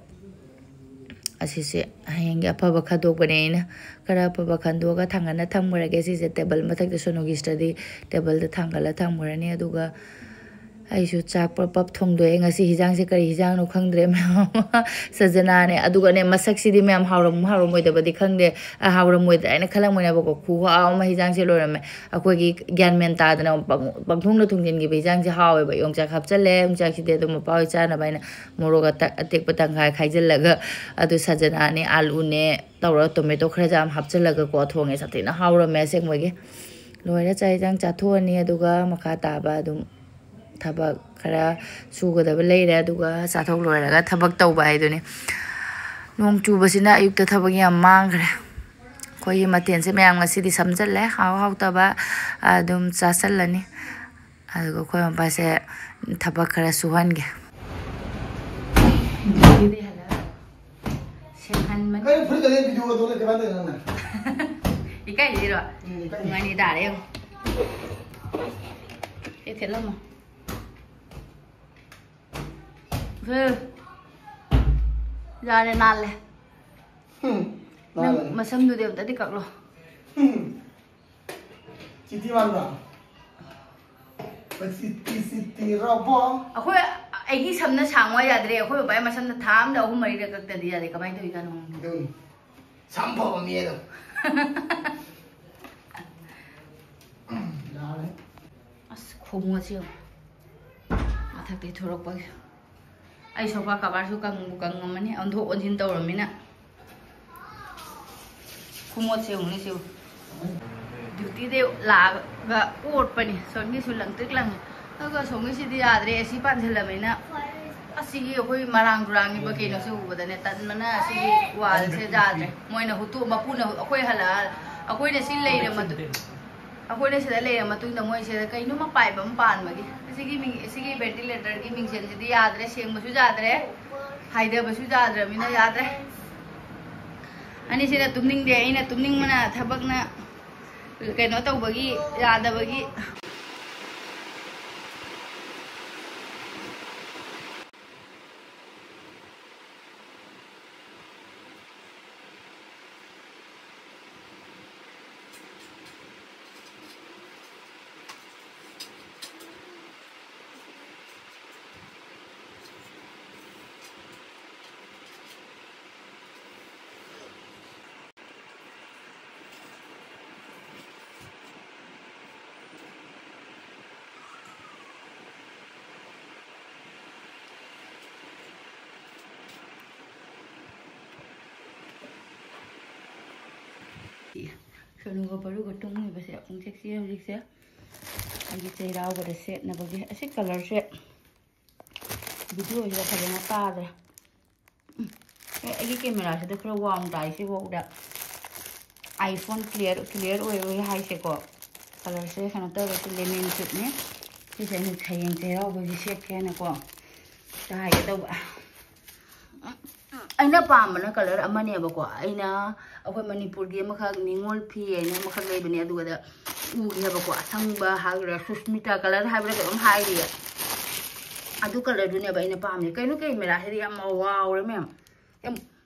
ꯑꯁꯤꯁꯦ ꯍꯌꯦꯡꯒꯤ ꯑꯐꯕ ꯈꯟꯗꯣꯛꯄꯅꯦ ꯑꯩꯅ꯫ ꯈꯔ ꯑꯐꯕ ꯈꯟꯗꯣꯛꯑꯒ ꯊꯥꯡꯒꯠꯅ ꯊꯝꯈ꯭ꯔꯒꯦ꯫ ꯁꯤꯁꯦ ꯇꯦꯕꯜ ꯃꯊꯛꯇ, ꯁꯣꯅꯣꯒꯤ ꯁꯤꯗꯗꯤ ꯇꯦꯕꯜꯗ ꯊꯥꯡꯒꯠꯂ ꯊꯝꯈ꯭ꯔꯅꯤ꯫ ꯑꯗꯨꯒ ꯑꯩꯁꯨ ꯆꯥꯛ ꯄ꯭ꯔꯞ ꯄ꯭ꯔꯞ ꯊꯣꯡꯗꯣꯛꯑꯦ꯫ ꯉꯁꯤ ꯍꯤꯟꯖꯥꯡꯁꯦ ꯀꯔꯤ ꯍꯤꯟꯖꯥꯡꯅꯣ ꯈꯪꯗ꯭ꯔꯦ ꯃꯌꯥꯝ ꯑꯃ꯫ ꯁꯖꯅꯥꯅꯦ꯫ ꯑꯗꯨꯒꯅꯦ, ꯃꯁꯛꯁꯤꯗꯤ ꯃꯌꯥꯝ ꯍꯥꯎꯔꯝ-, ꯍꯥꯎꯔꯝꯃꯣꯏꯗꯕꯗꯤ ꯈꯪꯗꯦ꯫ ꯑ, ꯍꯥꯎꯔꯝꯃꯣꯏꯗ꯭ꯔꯥ ꯍꯥꯏꯅ ꯈꯜꯂꯝꯒꯅꯦꯕꯀꯣ꯫ ꯈꯨꯍꯥꯎ ꯑꯃ ꯍꯤꯟꯖꯥꯡꯁꯦ ꯂꯣꯏꯔꯝꯃꯦ꯫ ꯑꯩꯈꯣꯏꯒꯤ ꯒ꯭ꯌꯥꯟ ꯃꯦꯟ ꯇꯥꯗꯅ ꯄꯪ-, ꯄꯪꯊꯣꯡꯗ ꯊꯣꯡꯖꯤꯟꯈꯤꯕ ꯍꯤꯟꯖꯥꯡꯁꯦ ꯍꯥꯎꯋꯦꯕ꯫ ꯌꯣꯡꯆꯥꯛ ꯍꯥꯞꯆꯜꯂꯦ꯫ ꯌꯣꯡꯆꯥꯛꯁꯤꯗꯤ ꯑꯗꯨꯝ ꯃꯄꯥ ꯍꯣꯏ ꯆꯥꯅꯕ ꯍꯥꯏꯅ ꯃꯣꯔꯣꯛ ꯑꯇ-, ꯑꯇꯦꯛꯄ ꯇꯪꯈꯥꯏ ꯈꯥꯏꯖꯤꯜꯂꯒ, ꯑꯗꯨ ꯁꯖꯅꯥꯅꯦ, ꯑꯂꯨꯅꯦ ꯇꯧꯔꯒ, ꯇꯣꯃꯦꯇꯣ ꯈꯔ ꯌꯥꯝ ꯍꯥꯞꯆꯤꯜꯂꯒꯀꯣ ꯊꯣꯡꯉꯦ꯫ ꯁꯥꯊꯤꯅ ꯍꯥꯎꯔꯝꯃꯦ ꯑꯁꯦꯡꯕꯒꯤ꯫ ꯂꯣꯏꯔꯦ, ꯆꯥꯛ ꯍꯤꯟꯖꯥꯡ ꯆꯥꯊꯣꯛꯑꯅꯤ꯫ ꯑꯗꯨꯒ ꯃꯈꯥ ꯇꯥꯕ ꯑꯗꯨꯝ ꯊꯕꯛ ꯈꯔ ꯁꯨꯒꯗꯕ ꯂꯩꯔꯦ꯫ ꯑꯗꯨꯒ ꯆꯥꯊꯣꯛ ꯂꯣꯏꯔꯒ ꯊꯕꯛ ꯇꯧꯕ ꯍꯥꯏꯗꯨꯅꯤ꯫ ꯅꯣꯡ ꯆꯨꯕꯁꯤꯅ ꯑꯌꯨꯛꯇ ꯊꯕꯛ ꯌꯥꯝ ꯃꯥꯡꯈ꯭ꯔꯦ꯫ ꯑꯩꯈꯣꯏꯒꯤ ꯃꯊꯦꯜꯁꯦ ꯃꯌꯥꯝ ꯉꯁꯤꯗꯤ ꯁꯝꯖꯜꯂꯦ꯫ ꯍꯥꯎ ꯍꯥꯎꯇꯕ ꯑꯗꯨꯝ ꯆꯥꯁꯜꯂꯅꯤ꯫ ꯑꯗꯨꯒ ꯑꯩꯈꯣꯏ ꯃꯄꯥꯁꯦ ꯊꯕꯛ ꯈꯔ ꯁꯨꯍꯟꯒꯦ꯫ ꯁꯦꯡꯍꯟꯕꯅꯤ꯫ ꯀꯩꯅꯣ ꯐꯨꯔꯤꯠ ꯑꯗꯩ ꯚꯤꯗꯤꯑꯣ ꯇꯧ ꯂꯩ ꯀꯃꯥꯏꯅ ꯇꯧꯔꯤꯅꯣ ꯅꯪꯅ? ꯏꯀꯥꯏꯖꯩꯔꯣ? ꯎꯝ, ꯏꯀꯥꯏꯖꯩ꯫ ꯄꯨꯡ ꯑꯅꯤ ꯇꯥꯔꯦ ꯌꯦꯡꯉꯣ꯫ ꯑꯦ, ꯊꯦꯠꯂꯝꯃꯣ꯫ ꯐꯦ꯫ ꯌꯥꯔꯦ, ꯅꯥꯜꯂꯦ꯫ ꯍꯨꯝ, ꯅꯪ ꯅꯥꯜꯂꯦ꯫ ꯃꯁꯝꯗꯨꯗꯤ ꯑꯝꯇꯗꯤ ꯀꯛꯂꯣ꯫ ꯍꯨꯝ꯫ ꯆꯤꯇꯤ ꯃꯥꯟꯕ꯭ꯔꯥ? ꯆꯤꯇꯤ, ꯆꯤꯇꯤ ꯔꯣꯕꯣ꯫ ꯑꯩꯈꯣꯏ, ꯑꯩꯒꯤ ꯁꯝꯅ ꯁꯥꯡꯉꯣ ꯌꯥꯗ꯭ꯔꯦ꯫ ꯑꯩꯈꯣꯏ ꯕꯕꯥꯒꯤ ꯃꯁꯝꯅ ꯊꯥ ꯑꯝꯗ ꯑꯍꯨꯝ ꯃꯔꯤꯔꯛ ꯀꯛꯇꯗꯤ ꯌꯥꯗꯦ꯫ ꯀꯃꯥꯏꯅ ꯇꯧꯔꯤꯖꯥꯠꯅꯣ ꯈꯪꯗꯦ꯫ ꯑꯗꯨꯅꯤ꯫ ꯁꯝ ꯐꯕ ꯃꯤ ꯑꯗꯣ꯫ ꯌꯥꯔꯦ꯫ ꯑꯁ, ꯈꯣꯡꯎꯞꯁꯦ ꯌꯦꯡꯉꯣ꯫ ꯃꯊꯛꯇꯩ ꯊꯣꯔꯛꯄꯒꯤ꯫ ꯑꯩ sofa coverꯁꯨ ꯀꯪꯕꯨ ꯀꯪꯉꯝꯃꯅꯤ, ꯑꯣꯟꯊꯣꯛ ꯑꯣꯟꯁꯤꯟ ꯇꯧꯔꯝꯃꯤꯅ꯫ ꯈꯨꯃꯣꯠꯁꯦ ꯌꯦꯡꯉꯨꯅꯦ ꯁꯤꯕꯨ꯫ Dutyꯗꯩ ꯂꯥꯛꯑꯒ ꯑꯣꯠꯄꯅꯤ꯫ ꯁꯣꯝꯒꯤꯁꯨ ꯂꯪꯇ꯭ꯔꯤꯛ ꯂꯪꯉꯦ꯫ ꯑꯗꯨꯒ ꯁꯣꯝꯒꯤꯁꯤꯗꯤ ꯌꯥꯗ꯭ꯔꯦ, AC ꯄꯥꯟꯁꯤꯜꯂꯝꯃꯤꯅ꯫ ꯑꯁꯤꯒꯤ ꯑꯩꯈꯣꯏ ꯃꯔꯥꯡ ꯇꯨꯔꯥꯡꯒꯤꯕ ꯀꯩꯅꯣꯁꯦ ꯎꯕꯗꯅꯦ ꯇꯟꯕꯅ ꯑꯁꯤꯒꯤ wallꯁꯦ ꯌꯥꯗ꯭ꯔꯦ꯫ ꯃꯣꯏꯅ ꯍꯨꯠꯇꯣꯛ-, ꯃꯄꯨꯅ ꯑꯩꯈꯣꯏ ꯍꯜꯂꯛꯑ-, ꯑꯩꯈꯣꯏꯅ ꯁꯤ ꯂꯩꯔ ꯃꯇꯨꯡ ꯑꯩꯈꯣꯏꯅ ꯁꯤꯗ ꯂꯩꯔ ꯃꯇꯨꯡꯗ ꯃꯣꯏꯁꯤꯗ ꯀꯩꯅꯣꯝꯃ ꯄꯥꯏꯕ ꯑꯃ ꯄꯥꯟꯕꯒꯤ꯫ ꯑꯁꯤꯒꯤ ꯃꯤꯡ-, ꯑꯁꯤꯒꯤ ventilatorꯒꯤ ꯃꯤꯡꯁꯦꯜꯁꯤꯗꯤ ꯌꯥꯗ꯭ꯔꯦ, ꯁꯦꯡꯕꯁꯨ ꯌꯥꯗ꯭ꯔꯦ, ꯍꯥꯏꯗꯕꯁꯨ ꯌꯥꯗ꯭ꯔꯕꯅꯤꯅ ꯌꯥꯗ꯭ꯔꯦ꯫ ꯑꯅꯤꯁꯤꯅ ꯇꯨꯝꯅꯤꯡꯗꯦ, ꯑꯩꯅ ꯇꯨꯝꯅꯤꯡꯕꯅ ꯊꯕꯛꯅ ꯀꯩꯅꯣ ꯇꯧꯕꯒꯤ, ꯌꯥꯗꯕꯒꯤ꯫ ꯁꯣꯅꯨꯒ ꯄꯔꯨꯒ ꯇꯨꯝꯃꯤꯕꯁꯦ ꯄꯨꯡꯆꯤꯛ ꯆꯤꯛꯑꯦ ꯍꯧꯖꯤꯛꯁꯦ꯫ ꯑꯩꯒꯤ ꯆꯩꯔꯥꯎꯕꯗ ꯁꯦꯠꯅꯕꯒꯤ ꯑꯁꯤ colourꯁꯦ videoꯁꯤꯗ ꯐꯖꯅ ꯇꯥꯗ꯭ꯔꯦ꯫ ꯎꯝ꯫ ꯑꯦ, ꯑꯩꯒꯤ cameraꯁꯤꯗ ꯈꯔ ꯋꯥꯡ ꯇꯥꯏ ꯁꯤꯐꯥꯎꯗ꯫ iPhone clear, clear ꯑꯣꯏꯔꯣꯏ ꯍꯥꯏꯁꯦꯀꯣ꯫ Colourꯁꯦ ꯀꯩꯅꯣ ꯇꯧꯔꯦ, ꯁꯤ lemon suitꯅꯦ꯫ ꯁꯤꯁꯦ ꯑꯩꯅ ꯍꯌꯦꯡ ꯆꯩꯔꯥꯎꯕꯒꯤ ꯁꯦꯠꯀꯦ ꯍꯥꯏꯅꯀꯣ ꯇꯥꯏꯒꯦ ꯇꯧꯕ꯫ ꯑꯩꯅ ꯄꯥꯝꯕꯅ colour ꯑꯃꯅꯦꯕꯀꯣ꯫ ꯑꯩꯅ, ꯑꯩꯈꯣꯏ ꯃꯅꯤꯄꯨꯔꯒꯤ ꯑꯃꯈꯛ ꯅꯤꯉꯣꯜ ꯐꯤ ꯍꯥꯏꯅ ꯑꯃꯈꯛ ꯂꯩꯕꯅꯦ, ꯑꯗꯨꯒꯗ ꯎꯒꯦꯕꯀꯣ꯫ ꯑꯁꯪꯕ ꯍꯥꯏꯕ꯭ꯔꯥ, ꯁꯨꯁꯃꯤꯇꯥ colour ꯍꯥꯏꯕ꯭ꯔꯥ ꯀꯩꯅꯣꯝ ꯍꯥꯏꯔꯤꯌꯦ꯫ ꯑꯗꯨ ꯀꯂꯔꯗꯨꯅꯦꯕ ꯑꯩꯅ ꯄꯥꯝꯃꯤꯁꯦ꯫ ꯀꯩꯅꯣ, ꯀꯦꯃꯦꯔꯥꯁꯤꯗꯤ ꯌꯥꯝ ꯋꯥꯎꯔꯦ ꯃꯌꯥꯝ, ꯌꯥꯝ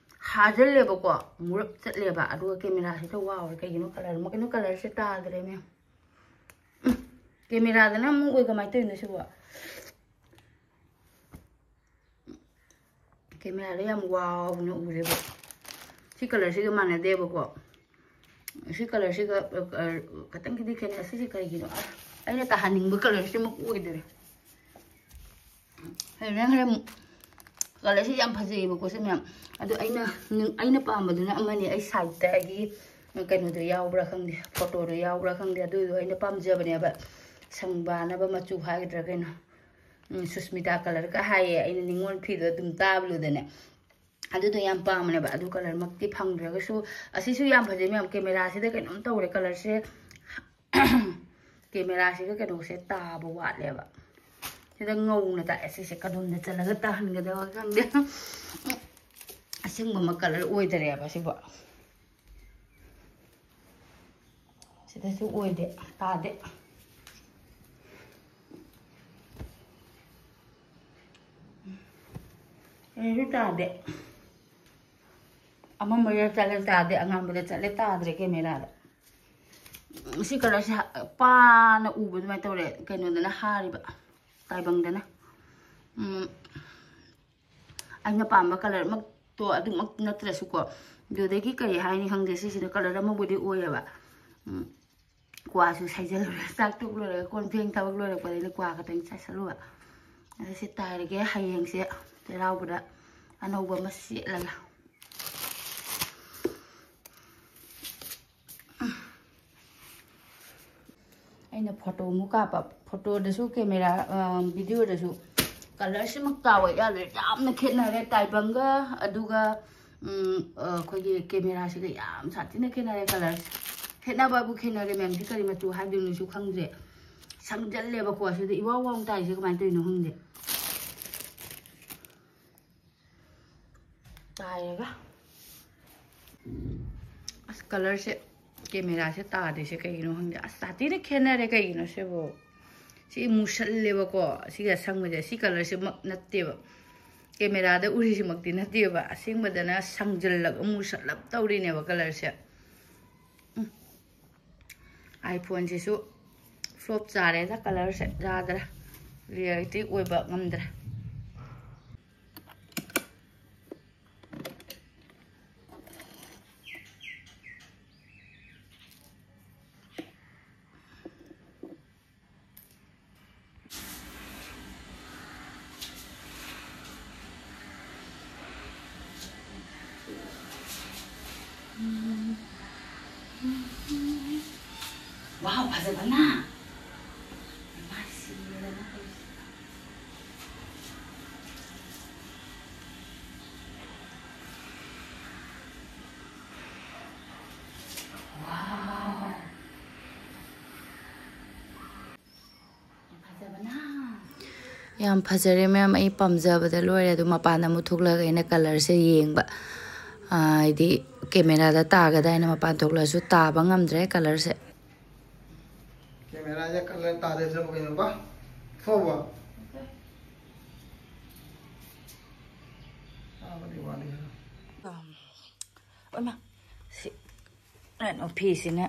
ꯍꯥꯖꯜꯂꯦꯕꯀꯣ, ꯃꯨꯔꯞ ꯆꯠꯂꯦꯕ꯫ ꯑꯗꯨꯒ ꯀꯦꯃꯦꯔꯥꯁꯤꯗ ꯋꯥꯎꯔꯦ꯫ ꯀꯩꯒꯤꯅꯣ ꯀꯂꯔ, ꯀꯩꯅꯣ ꯀꯂꯔꯁꯦ ꯇꯥꯗ꯭ꯔꯦ ꯃꯌꯥꯝ꯫ ꯎꯝ, ꯀꯦꯃꯦꯔꯥꯗꯅ ꯑꯃꯨꯛ ꯑꯣꯏ, ꯀꯃꯥꯏꯅ ꯇꯧꯔꯤꯅꯣ ꯁꯤꯕꯣ? ꯀꯦꯃꯦꯔꯥꯗ ꯌꯥꯝ ꯋꯥꯎꯅ ꯎꯔꯦꯕ꯫ ꯁꯤ ꯀꯂꯔꯁꯤꯒ ꯃꯥꯟꯅꯗꯦꯕꯀꯣ꯫ ꯁꯤ ꯀꯂꯔꯁꯤꯒ, ꯑ, ꯑ, ꯈꯇꯪꯒꯤꯗꯤ ꯈꯦꯠꯅꯩ꯫ ꯑꯁꯤꯁꯦ ꯀꯔꯤꯒꯤꯅꯣ? ꯑ, ꯑꯩꯅ ꯇꯥꯍꯟꯅꯤꯡꯕ ꯀꯂꯔꯁꯤꯃꯛ ꯑꯣꯏꯗꯔꯦ꯫ ꯍꯣꯔꯦꯟ, ꯍꯣꯔꯦꯟ ꯀꯂꯔꯁꯤ ꯌꯥꯝ ꯐꯖꯩꯌꯦꯕꯀꯣ ꯁꯤ ꯃꯌꯥꯝ꯫ ꯑꯗꯣ ꯑꯩꯅ, ꯑꯩꯅ ꯄꯥꯝꯕꯗꯨꯅ ꯑꯃꯅꯤ꯫ ꯑꯩ ꯁꯥꯏꯠꯇ ꯑꯩꯒꯤ ꯀꯩꯅꯣꯗꯣ ꯌꯥꯎꯕ꯭ꯔꯥ ꯈꯪꯗꯦ, ꯐꯣꯇꯣꯗꯣ ꯌꯥꯎꯕ꯭ꯔꯥ ꯈꯪꯗꯦ꯫ ꯑꯗꯨꯗꯣ ꯑꯩꯅ ꯄꯥꯝꯖꯕꯅꯦꯕ꯫ ꯁꯪꯕꯥꯅꯕ ꯃꯆꯨ ꯍꯥꯏꯒꯗ꯭ꯔꯥ ꯀꯩꯅꯣ꯫ ꯎꯝ, ꯁꯨꯁꯃꯤꯇꯥ ꯀꯂꯔꯒ ꯍꯥꯏꯌꯦ꯫ ꯑꯩꯅ ꯅꯤꯉꯣꯜ ꯐꯤꯗꯣ ꯑꯗꯨꯝ ꯇꯥꯕꯂꯨꯗꯅꯦ꯫ ꯑꯗꯨꯗꯣ ꯌꯥꯝ ꯄꯥꯝꯕꯅꯦꯕ꯫ ꯑꯗꯨ ꯀꯂꯔꯃꯛꯇꯤ ꯐꯪꯗ꯭ꯔꯒꯁꯨ, ꯑꯁꯤꯁꯨ ꯌꯥꯝ ꯐꯖꯩ ꯃꯌꯥꯝ꯫ ꯀꯦꯃꯦꯔꯥꯁꯤꯗ ꯀꯩꯅꯣꯝ ꯇꯧꯔꯦ ꯀꯂꯔꯁꯦ꯫ ꯀꯦꯃꯦꯔꯥꯁꯤꯒ ꯀꯩꯅꯣꯁꯦ ꯇꯥꯕ ꯋꯥꯠꯂꯦꯕ꯫ ꯁꯤꯗ ꯉꯧꯅ ꯇꯥꯏ꯫ ꯑꯁꯤꯁꯦ ꯀꯗꯣꯝꯗ ꯆꯠꯂꯒ ꯇꯥꯍꯟꯒꯗꯕ ꯈꯪꯗꯦ꯫ ꯑꯁꯦꯡꯕꯃꯛ ꯀꯂꯔ ꯑꯣꯏꯗꯔꯦꯕ ꯁꯤꯕꯣ꯫ ꯁꯤꯗꯁꯨ ꯑꯣꯏꯗꯦ, ꯇꯥꯗꯦ꯫ ꯁꯤꯗꯁꯨ ꯇꯥꯗꯦ꯫ ꯑꯃꯝꯕꯗ ꯆꯠꯂꯦ ꯇꯥꯗꯦ, ꯑꯉꯥꯟꯕꯗ ꯆꯠꯂꯦ ꯇꯥꯗ꯭ꯔꯦ ꯀꯦꯃꯦꯔꯥꯗ꯫ ꯎꯝ, ꯁꯤ ꯀꯂꯔꯁꯦ ꯍ-, ꯄꯥꯅ ꯎꯕ ꯑꯗꯨꯃꯥꯏꯅ ꯇꯧꯔꯦ꯫ ꯀꯩꯅꯣꯗꯅ ꯍꯥꯔꯤꯕ, ꯇꯥꯏꯕꯪꯗꯅ꯫ ꯎꯝ, ꯑꯩꯅ ꯄꯥꯝꯕ ꯀꯂꯔꯃꯛꯇꯣ ꯑꯗꯨꯃꯛ ꯅꯠꯇ꯭ꯔꯁꯨꯀꯣ, ꯑꯗꯨꯗꯒꯤ ꯀꯔꯤ ꯍꯥꯏꯅꯤ ꯈꯪꯗꯦ, ꯁꯤꯁꯤꯅ ꯀꯂꯔ ꯑꯃꯕꯨꯗꯤ ꯑꯣꯏꯌꯦꯕ꯫ ꯎꯝ, ꯀ꯭ꯋꯥꯁꯨ ꯁꯩꯖꯜꯂꯨꯔꯦ꯫ ꯆꯥꯛ ꯇꯣꯛ ꯂꯣꯏꯔꯒ, ꯀꯣꯟ ꯐꯦꯡ ꯊꯕꯛ ꯂꯣꯏꯔꯛꯄꯗ ꯑꯩꯅ ꯀ꯭ꯋꯥ ꯈꯛꯇꯪ ꯆꯥꯁꯜꯂꯨꯕ꯫ ꯑꯗꯣ ꯁꯤ ꯇꯥꯏꯔꯒꯦ, ꯍꯌꯦꯡꯁꯦ ꯆꯩꯔꯥꯎꯕꯗ ꯑꯅꯧꯕ ꯑꯃ ꯁꯦꯠꯂꯒ꯫ ꯑꯩꯅ ꯐꯣꯇꯣ ꯑꯃꯨꯛ ꯀꯥꯞꯄ, ꯐꯣꯇꯣꯗꯁꯨ ꯀꯦꯃꯦꯔꯥ, ꯑ, ꯚꯤꯗꯤꯑꯣꯗꯁꯨ ꯀꯂꯔꯁꯤꯃꯛ ꯇꯥꯎꯋꯦ ꯌꯥꯗ꯭ꯔꯦ꯫ ꯌꯥꯝꯅ ꯈꯦꯠꯅꯔꯦ ꯇꯥꯏꯕꯪꯒ ꯑꯗꯨꯒ, ꯎꯝ, ꯑ, ꯑꯩꯈꯣꯏꯒꯤ ꯀꯦꯃꯦꯔꯥꯁꯤꯒ ꯌꯥꯝ ꯁꯥꯊꯤꯅ ꯈꯦꯠꯅꯔꯦ ꯀꯂꯔꯁꯦ꯫ ꯈꯦꯠꯅꯕꯕꯨ ꯈꯦꯠꯅꯔꯦ ꯃꯌꯥꯝꯁꯤ꯫ ꯀꯔꯤ ꯃꯆꯨ ꯍꯥꯏꯗꯣꯏꯅꯣꯁꯨ ꯈꯪꯗ꯭ꯔꯦ꯫ ꯁꯪꯖꯜꯂꯦꯕꯀꯣ꯫ ꯁꯤꯗ ꯏꯋꯥꯎ ꯋꯥꯎ ꯇꯥꯏꯁꯦ ꯀꯃꯥꯏꯅ ꯇꯧꯔꯤꯅꯣ ꯈꯪꯗꯦ꯫ ꯇꯥꯏꯔꯒ ꯑꯁ, ꯀꯂꯔꯁꯦ, ꯀꯦꯃꯦꯔꯥꯁꯦ ꯇꯥꯗ꯭ꯔꯤꯁꯦ ꯀꯩꯒꯤꯅꯣ ꯈꯪꯗꯦ꯫ ꯑꯁ, ꯁꯥꯊꯤꯅ ꯈꯦꯠꯅꯔꯦ꯫ ꯀꯩꯒꯤꯅꯣ ꯁꯤꯕꯨ? ꯁꯤ ꯃꯨꯁꯜꯂꯦꯕꯀꯣ꯫ ꯁꯤꯒ ꯑꯁꯪꯕꯁꯦ, ꯁꯤ ꯀꯂꯔꯁꯤꯃꯛ ꯅꯠꯇꯦꯕ, ꯀꯦꯃꯦꯔꯥꯗ ꯎꯔꯤꯁꯤꯃꯛꯇꯤ ꯅꯠꯇꯦꯕ꯫ ꯑꯁꯦꯡꯕꯗꯅ ꯁꯪꯖꯜꯂꯒ ꯃꯨꯁꯜꯂꯞ ꯇꯧꯔꯤꯅꯦꯕ ꯀꯂꯔꯁꯦ꯫ ꯎꯝ꯫ ꯑꯥꯏꯐꯣꯟꯁꯤꯁꯨ ꯐ꯭ꯂꯣꯞ ꯆꯥꯔꯦꯗ, ꯀꯂꯔꯁꯦ ꯌꯥꯗ꯭ꯔꯦ, ꯔꯤꯌꯦꯂꯤꯇꯤ ꯑꯣꯏꯕ ꯉꯝꯗ꯭ꯔꯦ꯫ ꯋꯥꯎ, ꯐꯖꯕꯅ! ꯃꯥꯏ ꯁꯤꯔꯦꯗꯅ ꯇꯧꯔꯤꯁꯦ꯫ ꯋꯥꯎ! ꯐꯖꯕꯅ! ꯌꯥꯝ ꯐꯖꯔꯦ ꯃꯌꯥꯝ, ꯑꯩ ꯄꯥꯝꯖꯕꯗ ꯂꯣꯏꯔꯦ꯫ ꯑꯗꯨ ꯃꯄꯥꯟꯗ ꯑꯃꯨꯛ ꯊꯣꯛꯂꯒ ꯑꯩꯅ ꯀꯂꯔꯁꯦ ꯌꯦꯡꯕ, ꯑꯥ, ꯍꯥꯏꯗꯤ ꯀꯦꯃꯦꯔꯥꯗ ꯇꯥꯒꯗ꯭ꯔꯥ ꯍꯥꯏꯅ ꯃꯄꯥꯟ ꯊꯣꯛꯂꯁꯨ ꯇꯥꯕ ꯉꯝꯗ꯭ꯔꯦ ꯀꯂꯔꯁꯦ꯫ ꯀꯦꯃꯦꯔꯥꯁꯦ ꯀꯂꯔ ꯇꯥꯗꯦ ꯁꯔꯨꯛ ꯀꯩꯅꯣꯕ? ꯊꯣꯛꯑꯕ? ꯇꯥꯕꯗꯤ ꯋꯥꯠꯂꯤ ꯈꯔ꯫ ꯑꯣꯏꯃꯥ, ꯁꯤ ꯀꯩꯅꯣ ꯐꯤꯁꯤꯅ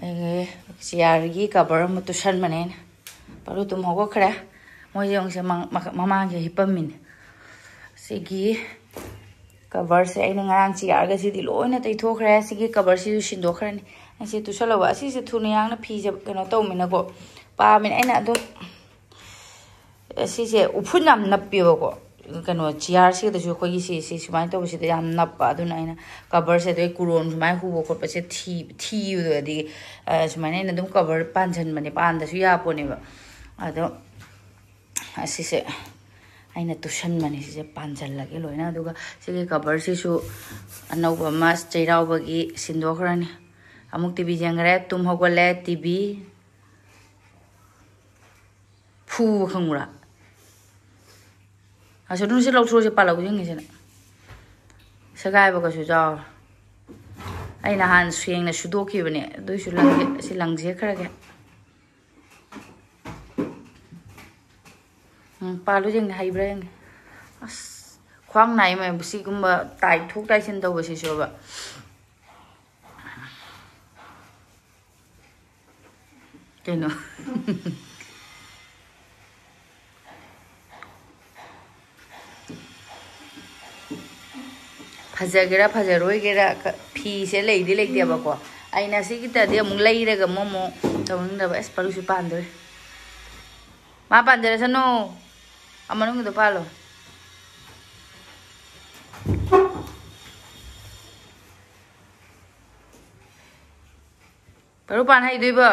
ꯑꯩꯒꯤ ꯆꯤꯌꯥꯔꯒꯤ ꯀꯕꯔ ꯑꯃ ꯇꯨꯁꯟꯕꯅꯦ ꯑꯩꯅ꯫ ꯄꯥꯔꯨ ꯇꯨꯝ ꯍꯧꯒꯠꯈ꯭ꯔꯦ꯫ ꯃꯣꯏꯁꯦ ꯌꯦꯡꯉꯨꯁꯦ, ꯃꯪ-, ꯃꯈ-, ꯃꯃꯥꯡꯁꯦ ꯍꯤꯞꯄꯝꯃꯤꯅꯦ꯫ ꯁꯤꯒꯤ ꯀꯕꯔꯁꯦ ꯑꯩꯅ ꯉꯔꯥꯡ ꯆꯤꯌꯥꯔꯒꯁꯤꯗꯤ ꯂꯣꯏꯅ ꯇꯩꯊꯣꯛꯈ꯭ꯔꯦ꯫ ꯁꯤꯒꯤ ꯀꯕꯔꯁꯤꯁꯨ ꯁꯤꯟꯗꯣꯛꯈ꯭ꯔꯅꯤ꯫ ꯑꯩꯁꯦ ꯇꯨꯁꯜꯂꯧꯕ꯫ ꯑꯁꯤꯁꯦ ꯊꯨꯅ ꯌꯥꯡꯅ ꯐꯤꯁꯦ ꯀꯩꯅꯣ ꯇꯧꯃꯤꯅꯀꯣ, ꯄꯥꯝꯃꯤꯅ ꯑꯩꯅ ꯑꯗꯨꯝ, ꯁꯤꯁꯦ ꯎꯐꯨꯟ ꯌꯥꯝ ꯅꯞꯄꯦꯕꯀꯣ꯫ ꯀꯩꯅꯣ ꯆꯤꯌꯥꯔꯁꯤꯗꯁꯨ ꯑꯩꯈꯣꯏꯒꯤ ꯁꯤ, ꯁꯤ ꯁꯨꯃꯥꯏꯅ ꯇꯧꯕꯁꯤꯗ ꯌꯥꯝ ꯅꯞꯄ꯫ ꯑꯗꯨꯅ ꯑꯩꯅ ꯀꯕꯔꯁꯦ, ꯑꯗꯩ ꯀꯨꯔꯣꯟ ꯁꯨꯃꯥꯏꯅ ꯍꯨꯕ ꯈꯣꯠꯄꯁꯦ ꯊꯤ-, ꯊꯤꯕꯗꯣ, ꯑꯗꯒꯤ, ꯑ, ꯁꯨꯃꯥꯏꯅ ꯑꯩꯅ ꯑꯗꯨꯝ ꯀꯕꯔ ꯄꯥꯟꯁꯤꯟꯕꯅꯦ, ꯄꯥꯟꯗꯁꯨ ꯌꯥꯄꯣꯅꯦꯕ꯫ ꯑꯗꯣ ꯑꯁꯤꯁꯦ ꯑꯩꯅ ꯇꯨꯁꯟꯕꯅꯦ, ꯁꯤꯁꯦ ꯄꯥꯟꯁꯤꯜꯂꯒꯦ ꯂꯣꯏꯅ꯫ ꯑꯗꯨꯒ ꯁꯤꯒꯤ ꯀꯕꯔꯁꯤꯁꯨ ꯑꯅꯧꯕ ꯑꯃ ꯆꯩꯔꯥꯎꯕꯒꯤ ꯁꯤꯟꯗꯣꯛꯈ꯭ꯔꯅꯤ꯫ ꯑꯃꯨꯛ ꯇꯤ ꯚꯤ ꯌꯦꯡꯈ꯭ꯔꯦ, ꯇꯨꯝ ꯍꯧꯒꯠꯂꯦ, ꯇꯤ ꯚꯤ ꯐꯨꯕ ꯈꯪꯕ꯭ꯔꯥ? ꯑꯁ, ꯑꯗꯨꯝ ꯁꯤ ꯂꯧꯊꯣꯛꯑꯁꯤ, ꯄꯥꯜꯍꯧꯁꯤꯡꯉꯤꯁꯤꯅ ꯁꯦꯒꯥꯏꯕꯒꯁꯨ ꯌꯥꯎꯔꯦ꯫ ꯑꯩ ꯅꯍꯥꯟ ꯁꯦꯡꯅ ꯁꯨꯗꯣꯛꯈꯤꯕꯅꯦ, ꯑꯗꯨꯏꯁꯨ ꯂꯪꯁꯦ-, ꯁꯤ ꯂꯪꯁꯦ ꯈꯔꯒꯦ꯫ ꯎꯝ, ꯄꯥꯜꯂꯨ ꯌꯦꯡꯒꯦ, ꯍꯩꯕ꯭ꯔꯥ ꯌꯦꯡꯒꯦ꯫ ꯑꯁ, ꯈ꯭ꯋꯥꯡ ꯅꯥꯏ ꯃꯌꯥꯝ, ꯁꯤꯒꯨꯝꯕ ꯇꯥꯏꯊꯣꯛ ꯇꯥꯏꯁꯤꯟ ꯇꯧꯕꯁꯤꯁꯨꯕ꯫ ꯀꯩꯅꯣ? ꯐꯖꯒꯦꯔꯥ ꯐꯖꯔꯣꯏꯒꯦꯔꯥ, ꯀ-, ꯐꯤꯁꯦ ꯂꯩꯗꯤ ꯂꯩꯇꯦꯕꯀꯣ꯫ ꯑꯩꯅ ꯁꯤꯒꯤꯇꯗꯤ ꯑꯃꯨꯛ ꯂꯩꯔꯒ ꯑꯃꯨꯛ, ꯑꯃꯨꯛ ꯇꯧꯅꯤꯡꯗꯕ꯫ ꯑꯁ, ꯄꯔꯨꯁꯨ ꯄꯥꯟꯗꯣꯔꯦ꯫ ꯃꯥ ꯄꯥꯟꯖꯔꯁꯅꯨ꯫ ꯑ, ꯃꯅꯨꯡꯒꯤꯗꯣ ꯄꯥꯜꯂꯣ꯫ ꯄꯔꯨ ꯄꯥꯟ ꯍꯩꯗꯣꯏꯕ?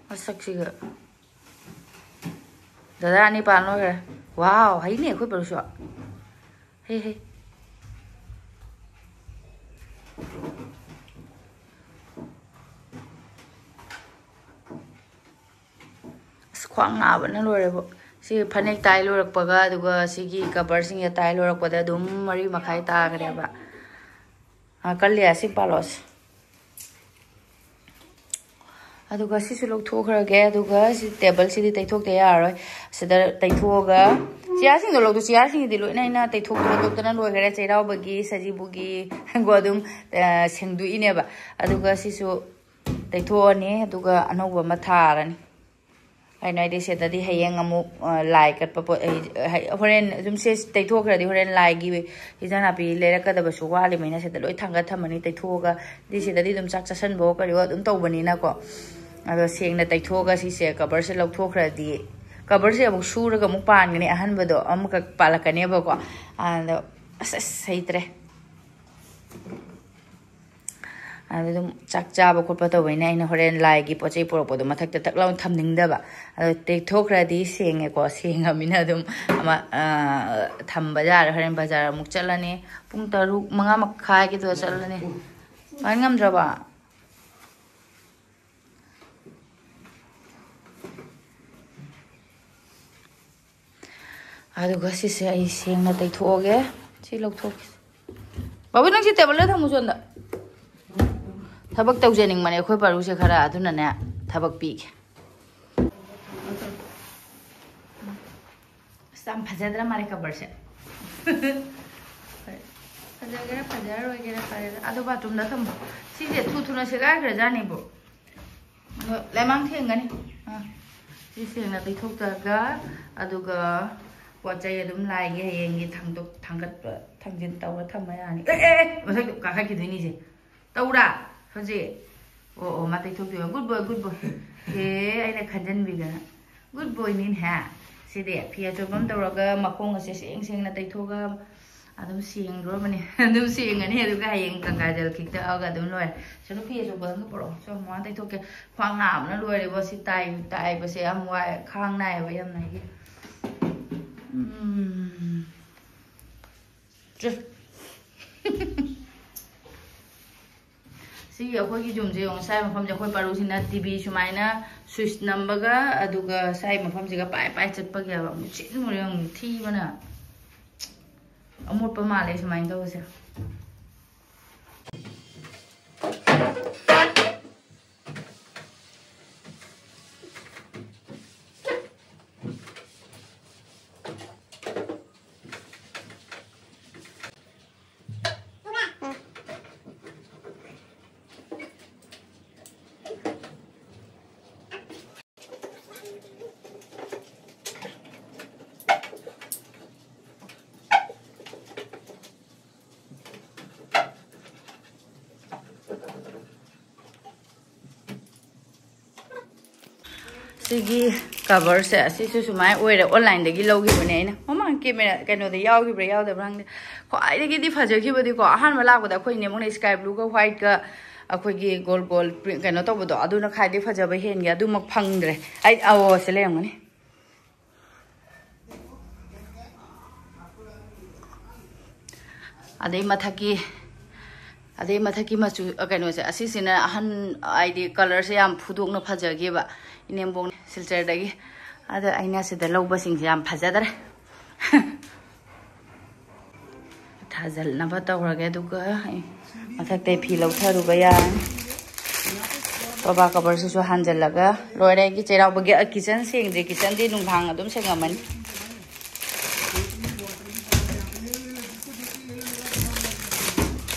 ꯃꯁꯛꯁꯤꯒ꯫ ꯗꯗꯥ ꯑꯅꯤ ꯄꯥꯟ ꯂꯣꯏꯈ꯭ꯔꯦ꯫ ꯋꯥꯎ, ꯍꯩꯅꯦ ꯑꯩꯈꯣꯏ ꯄꯔꯨꯁꯨ꯫ ꯍꯩ, ꯍꯩ꯫ ꯑꯁ, ꯈ꯭ꯋꯥꯡ ꯅꯥꯕꯅ ꯂꯣꯏꯔꯦꯕꯣ꯫ ꯁꯤ ꯐꯅꯦꯛ ꯇꯥꯏ ꯂꯣꯏꯔꯛꯄꯒ, ꯑꯗꯨꯒ ꯁꯤꯒꯤ ꯀꯕꯔꯁꯤꯡꯁꯦ ꯇꯥꯏ ꯂꯣꯏꯔꯛꯄꯗ ꯑꯗꯨꯝ ꯃꯔꯤ ꯃꯈꯥꯏ ꯇꯥꯈ꯭ꯔꯦꯕ꯫ ꯑ, ꯀꯜꯂꯤ, ꯑꯁꯤ ꯄꯥꯜꯂꯣꯁꯦ꯫ ꯑꯗꯨꯒ ꯁꯤꯁꯨ ꯂꯧꯊꯣꯛꯈ꯭ꯔꯒꯦ꯫ ꯑꯗꯨꯒ ꯁꯤ ꯇꯦꯕꯜꯁꯤꯗꯤ ꯇꯩꯊꯣꯛꯇ ꯌꯥꯔꯔꯣꯏ꯫ ꯁꯤꯗ ꯇꯩꯊꯣꯛꯑꯒ ꯆꯤꯌꯥꯔꯁꯤꯡꯗꯣ ꯂꯧꯊꯣꯛ-, ꯆꯤꯌꯥꯔꯁꯤꯡꯁꯤꯗꯤ ꯂꯣꯏꯅ ꯑꯩꯅ ꯇꯩꯊꯣꯛ ꯈꯣꯠꯇꯣꯛꯇꯅ ꯂꯣꯏꯈꯔꯦ꯫ ꯆꯩꯔꯥꯎꯕꯒꯤ, ꯁꯖꯤꯕꯨꯒꯤ ꯀꯣ ꯑꯗꯨꯝ, ꯑ, ꯁꯦꯡꯗꯣꯛꯏꯅꯦꯕ꯫ ꯑꯗꯨꯒ ꯁꯤꯁꯨ ꯇꯩꯊꯣꯛꯑꯅꯤ, ꯑꯗꯨꯒ ꯑꯅꯧꯕ ꯑꯃ ꯊꯥꯔꯅꯤ꯫ ꯀꯩꯅꯣ ꯍꯥꯏꯗꯤ ꯁꯤꯗꯗꯤ ꯍꯌꯦꯡ ꯑꯃꯨꯛ, ꯑ, ꯂꯥꯏ ꯀꯠꯄ ꯄꯣꯠ, ꯑꯩ, ꯍ-, ꯍꯣꯔꯦꯟ ꯑꯗꯨꯝ ꯁꯤ ꯇꯩꯊꯣꯛꯈ꯭ꯔꯗꯤ ꯍꯣꯔꯦꯟ ꯂꯥꯏꯒꯤ ꯍꯤꯟꯖꯥꯡ ꯅꯥꯄꯤ ꯂꯩꯔꯛꯀꯗꯕꯁꯨ ꯋꯥꯠꯂꯤꯕꯅꯤꯅ ꯁꯤꯗ ꯂꯣꯏ ꯊꯥꯡꯒꯠ ꯊꯝꯃꯅꯤ ꯇꯩꯊꯣꯛꯑꯒ꯫ ꯗꯤ ꯁꯤꯗꯗꯤ ꯑꯗꯨꯝ ꯆꯥꯛ ꯆꯥꯁꯟꯕꯣ ꯀꯔꯤꯑꯣ ꯑꯗꯨꯝ ꯇꯧꯕꯅꯤꯅꯀꯣ꯫ ꯑꯗꯣ ꯁꯦꯡꯅ ꯇꯩꯊꯣꯛꯑꯒ ꯁꯤꯁꯦ ꯀꯕꯔꯁꯦ ꯂꯧꯊꯣꯛꯈ꯭ꯔꯗꯤ, ꯀꯕꯔꯁꯦ ꯑꯃꯨꯛ ꯁꯨꯔꯒ ꯑꯃꯨꯛ ꯄꯥꯟꯒꯅꯤ, ꯑꯍꯟꯕꯗꯣ ꯑꯃꯈꯛ ꯄꯥꯜꯂꯛꯀꯅꯦꯕꯀꯣ꯫ ꯑꯗꯣ ꯑꯁ, ꯑꯁ, ꯍꯩꯇ꯭ꯔꯦ꯫ ꯑꯗꯨ ꯑꯗꯨꯝ ꯆꯥꯛ ꯆꯥꯕ ꯈꯣꯠꯄ ꯇꯧꯕꯅꯤꯅ ꯑꯩꯅ ꯍꯣꯔꯦꯟ ꯂꯥꯏꯒꯤ ꯄꯣꯠ ꯆꯩ ꯄꯨꯔꯛꯄꯗꯣ ꯃꯊꯛꯇ ꯇꯛ ꯂꯥꯎꯅ ꯊꯝꯅꯤꯡꯗꯕ꯫ ꯑꯗꯣ ꯇꯦꯛꯊꯣꯛꯈ꯭ꯔꯗꯤ ꯁꯦꯡꯉꯦꯀꯣ, ꯁꯦꯡꯉꯃꯤꯅ ꯑꯗꯨꯝ ꯑꯃ, ꯑ, ꯊꯝꯕ ꯌꯥꯔꯦ꯫ ꯍꯣꯔꯦꯟ ꯕꯖꯥꯔ ꯑꯃꯨꯛ ꯆꯠꯂꯅꯤ꯫ ꯄꯨꯡ ꯇꯔꯨꯛ, ꯃꯉꯥ ꯃꯈꯥꯏꯒꯤꯗꯨꯗ ꯆꯠꯂꯅꯤ꯫ ꯄꯥꯟ ꯉꯝꯗ꯭ꯔꯕ? ꯑꯗꯨꯒ ꯁꯤꯁꯦ ꯑꯩ ꯁꯦꯡꯅ ꯇꯩꯊꯣꯛꯑꯒꯦ꯫ ꯁꯤ ꯂꯧꯊꯣꯛꯀꯦ꯫ ꯕꯥꯕꯨ, ꯅꯪ ꯁꯤ ꯇꯦꯕꯜꯗ ꯊꯝꯃꯨ, ꯁꯣꯝꯗ꯫ ꯊꯕꯛ ꯇꯧꯖꯅꯤꯡꯕꯅꯦ ꯑꯩꯈꯣꯏ ꯄꯥꯔꯨꯁꯦ ꯈꯔ, ꯑꯗꯨꯅꯅꯦ ꯊꯕꯛ ꯄꯤꯒꯦ꯫ ꯌꯥꯝ ꯐꯖꯗ꯭ꯔꯥ ꯃꯥꯜꯂꯦ ꯀꯕꯔꯁꯦ? ꯍꯣꯏ꯫ ꯐꯖꯒꯦꯔꯥ ꯐꯖꯔꯣꯏꯒꯦꯔꯥ ꯐꯔꯦꯗ꯫ ꯑꯗꯣ ꯕꯥꯊꯔꯨꯝꯗ ꯊꯝꯃꯣ꯫ ꯁꯤꯁꯦ ꯊꯨ ꯊꯨꯅ ꯁꯦꯒꯥꯏꯈ꯭ꯔꯖꯥꯠꯅꯤꯕꯣ꯫ ꯑꯗꯣ ꯂꯩꯃꯥꯡ ꯊꯦꯡꯒꯅꯤ꯫ ꯑꯥ꯫ ꯁꯤ ꯁꯦꯡꯅ ꯇꯩꯊꯣꯛꯆꯔꯒ, ꯑꯗꯨꯒ ꯄꯣꯠ ꯆꯩ ꯑꯗꯨꯝ ꯂꯥꯏꯒꯤ ꯍꯌꯦꯡꯒꯤ ꯊꯥꯡꯗꯣꯛ-, ꯊꯥꯡꯒꯠꯄ, ꯊꯥꯡꯖꯤꯟ ꯇꯧꯔ ꯊꯝꯕ ꯌꯥꯅꯤ꯫ ꯑꯦ, ꯑꯦ, ꯑꯦ! ꯃꯊꯛꯇ ꯀꯥꯈꯠꯈꯤꯗꯣꯏꯅꯤꯁꯦ꯫ ꯇꯧꯔꯥ? ꯍꯧꯖꯤꯛ꯫ ꯑꯣ, ꯑꯣ, ꯃꯥ ꯇꯩꯊꯣꯛꯇꯣꯏꯕ꯫ Good boy, good boy꯫ ꯑꯦ, ꯑꯩꯅ ꯈꯟꯖꯟꯕꯤꯗꯅ꯫ Good boy ꯅꯤꯅꯦꯍꯦ꯫ ꯁꯤꯗꯤ ꯐꯤ ꯑꯆꯣꯠꯄ ꯑꯃ ꯇꯧꯔꯒ ꯃꯈꯣꯡ ꯑꯁꯦ ꯁꯦꯡ ꯁꯦꯡꯅ ꯇꯩꯊꯣꯛꯑꯒ ꯑꯗꯨꯝ ꯁꯦꯡꯗ꯭ꯔꯣꯕꯅꯤ꯫ ꯑꯗꯨꯝ ꯁꯦꯡꯉꯅꯤ꯫ ꯑꯗꯨꯒ ꯍꯌꯦꯡ ꯒꯪꯒꯥꯖꯜ ꯈꯤꯛꯇꯛꯑꯒ ꯑꯗꯨꯝ ꯂꯣꯏꯔꯦ꯫ ꯁꯅꯨ, ꯐꯤ ꯑꯆꯣꯠꯄ ꯑꯃ ꯄꯨꯔꯛꯑꯣ꯫ ꯁꯣ, ꯃꯃꯥ ꯇꯩꯊꯣꯛꯀꯦ꯫ ꯈ꯭ꯋꯥꯡ ꯅꯥꯕꯅ ꯂꯣꯏꯔꯦꯕꯣ꯫ ꯁꯤ ꯇꯥꯏ-, ꯇꯥꯏꯕꯁꯦ ꯌꯥꯝ ꯋꯥꯏ꯫ ꯈ꯭ꯋꯥꯡ ꯅꯥꯏꯌꯦꯕ ꯌꯥꯝꯅ ꯑꯩꯒꯤ꯫ ꯎꯝ꯫ ꯆꯨ꯫ ꯁꯤꯒꯤ ꯑꯩꯈꯣꯏꯒꯤ ꯌꯨꯝꯁꯦ ꯌꯦꯡꯉꯣ, ꯁ꯭ꯋꯥꯏ ꯃꯐꯝꯁꯦ ꯑꯩꯈꯣꯏ ꯄꯥꯔꯨꯁꯤꯅ ꯇꯤ ꯚꯤ ꯁꯨꯃꯥꯏꯅ ꯁ꯭ꯋꯤꯆ ꯅꯝꯕꯒ, ꯑꯗꯨꯒ ꯁ꯭ꯋꯥꯏ ꯃꯐꯝꯁꯤꯒ ꯄꯥꯏ ꯄꯥꯏ ꯆꯠꯄꯒꯤ ꯍꯥꯏꯕ꯫ ꯃꯨꯁꯤꯟ ꯃꯨꯔꯦ ꯌꯦꯡꯉꯣ, ꯊꯤꯕꯅ꯫ ꯑꯃꯣꯠꯄ ꯃꯥꯜꯂꯦ ꯁꯨꯃꯥꯏꯅ ꯇꯧꯕꯁꯦ꯫ ꯁꯤꯒꯤ ꯀꯕꯔꯁꯦ ꯑꯁꯤꯁꯨ ꯁꯨꯃꯥꯏꯅ ꯑꯣꯏꯔꯦ, ꯑꯣꯟꯂꯥꯏꯟꯗꯒꯤ ꯂꯧꯈꯤꯕꯅꯦ ꯑꯩꯅ꯫ ꯃꯃꯥꯡ ꯀꯦꯃꯦꯔꯥ ꯀꯩꯅꯣꯗ ꯌꯥꯎꯈꯤꯕ꯭ꯔꯥ ꯌꯥꯎꯗꯕ꯭ꯔꯥ ꯈꯪꯗꯦ꯫ ꯈ꯭ꯋꯥꯏꯗꯒꯤꯗꯤ ꯐꯖꯈꯤꯕꯗꯤꯀꯣ, ꯑꯍꯥꯟꯕ ꯂꯥꯛꯄꯗ ꯑꯩꯈꯣꯏ ꯏꯅꯦꯃꯨꯛꯅ ꯁ꯭ꯀꯥꯏ ꯕ꯭ꯂꯨꯒ ꯋꯥꯏꯠꯀ ꯑꯩꯈꯣꯏꯒꯤ ꯒꯣꯜ ꯒꯣꯜ ꯄ꯭ꯔꯤꯟ ꯀꯩꯅꯣ ꯇꯧꯕꯗꯣ, ꯑꯗꯨꯅ ꯈ꯭ꯋꯥꯏꯗꯒꯤ ꯐꯖꯕ ꯍꯦꯟꯒꯦ꯫ ꯑꯗꯨꯃꯛ ꯐꯪꯗ꯭ꯔꯦ꯫ ꯑꯩ, ꯑꯧ, ꯁꯤ ꯂꯩꯔꯝꯒꯅꯤ꯫ ꯑꯗꯩ ꯃꯊꯛꯀꯤ, ꯑꯗꯩ ꯃꯊꯛꯀꯤ ꯃꯆꯨ, ꯑ, ꯀꯩꯅꯣꯁꯦ, ꯑꯁꯤꯁꯤꯅ ꯑꯍꯟ, ꯍꯥꯏꯗꯤ ꯀꯂꯔꯁꯦ ꯌꯥꯝ ꯐꯨꯗꯣꯛꯅ ꯐꯖꯈꯤꯕ ꯏꯅꯦꯝꯕꯣꯛ ꯁꯤꯜꯆꯔꯗꯒꯤ꯫ ꯑꯗ ꯑꯩꯅ ꯁꯤꯗ ꯂꯧꯕꯁꯤꯡꯁꯦ ꯌꯥꯝ ꯐꯖꯗ꯭ꯔꯦ꯫ ꯊꯥꯖꯤꯜꯅꯕ ꯇꯧꯔꯒꯦ, ꯑꯗꯨꯒ ꯑꯩ ꯃꯊꯛꯇꯩ ꯐꯤ ꯂꯧꯊꯔꯨꯕ ꯌꯥꯔꯅꯤ꯫ ꯀꯣꯕꯥ ꯀꯕꯔꯁꯤꯁꯨ ꯍꯥꯟꯖꯜꯂꯒ ꯂꯣꯏꯔꯦ꯫ ꯑꯩꯒꯤ ꯆꯩꯔꯥꯎꯕꯒꯤ, ꯑ, ꯀꯤꯠꯆꯟ ꯁꯦꯡꯗ꯭ꯔꯤ꯫ ꯀꯤꯠꯆꯟꯗꯤ ꯅꯨꯡꯗꯥꯡ ꯑꯗꯨꯝ ꯁꯦꯡꯉꯝꯃꯅꯤ꯫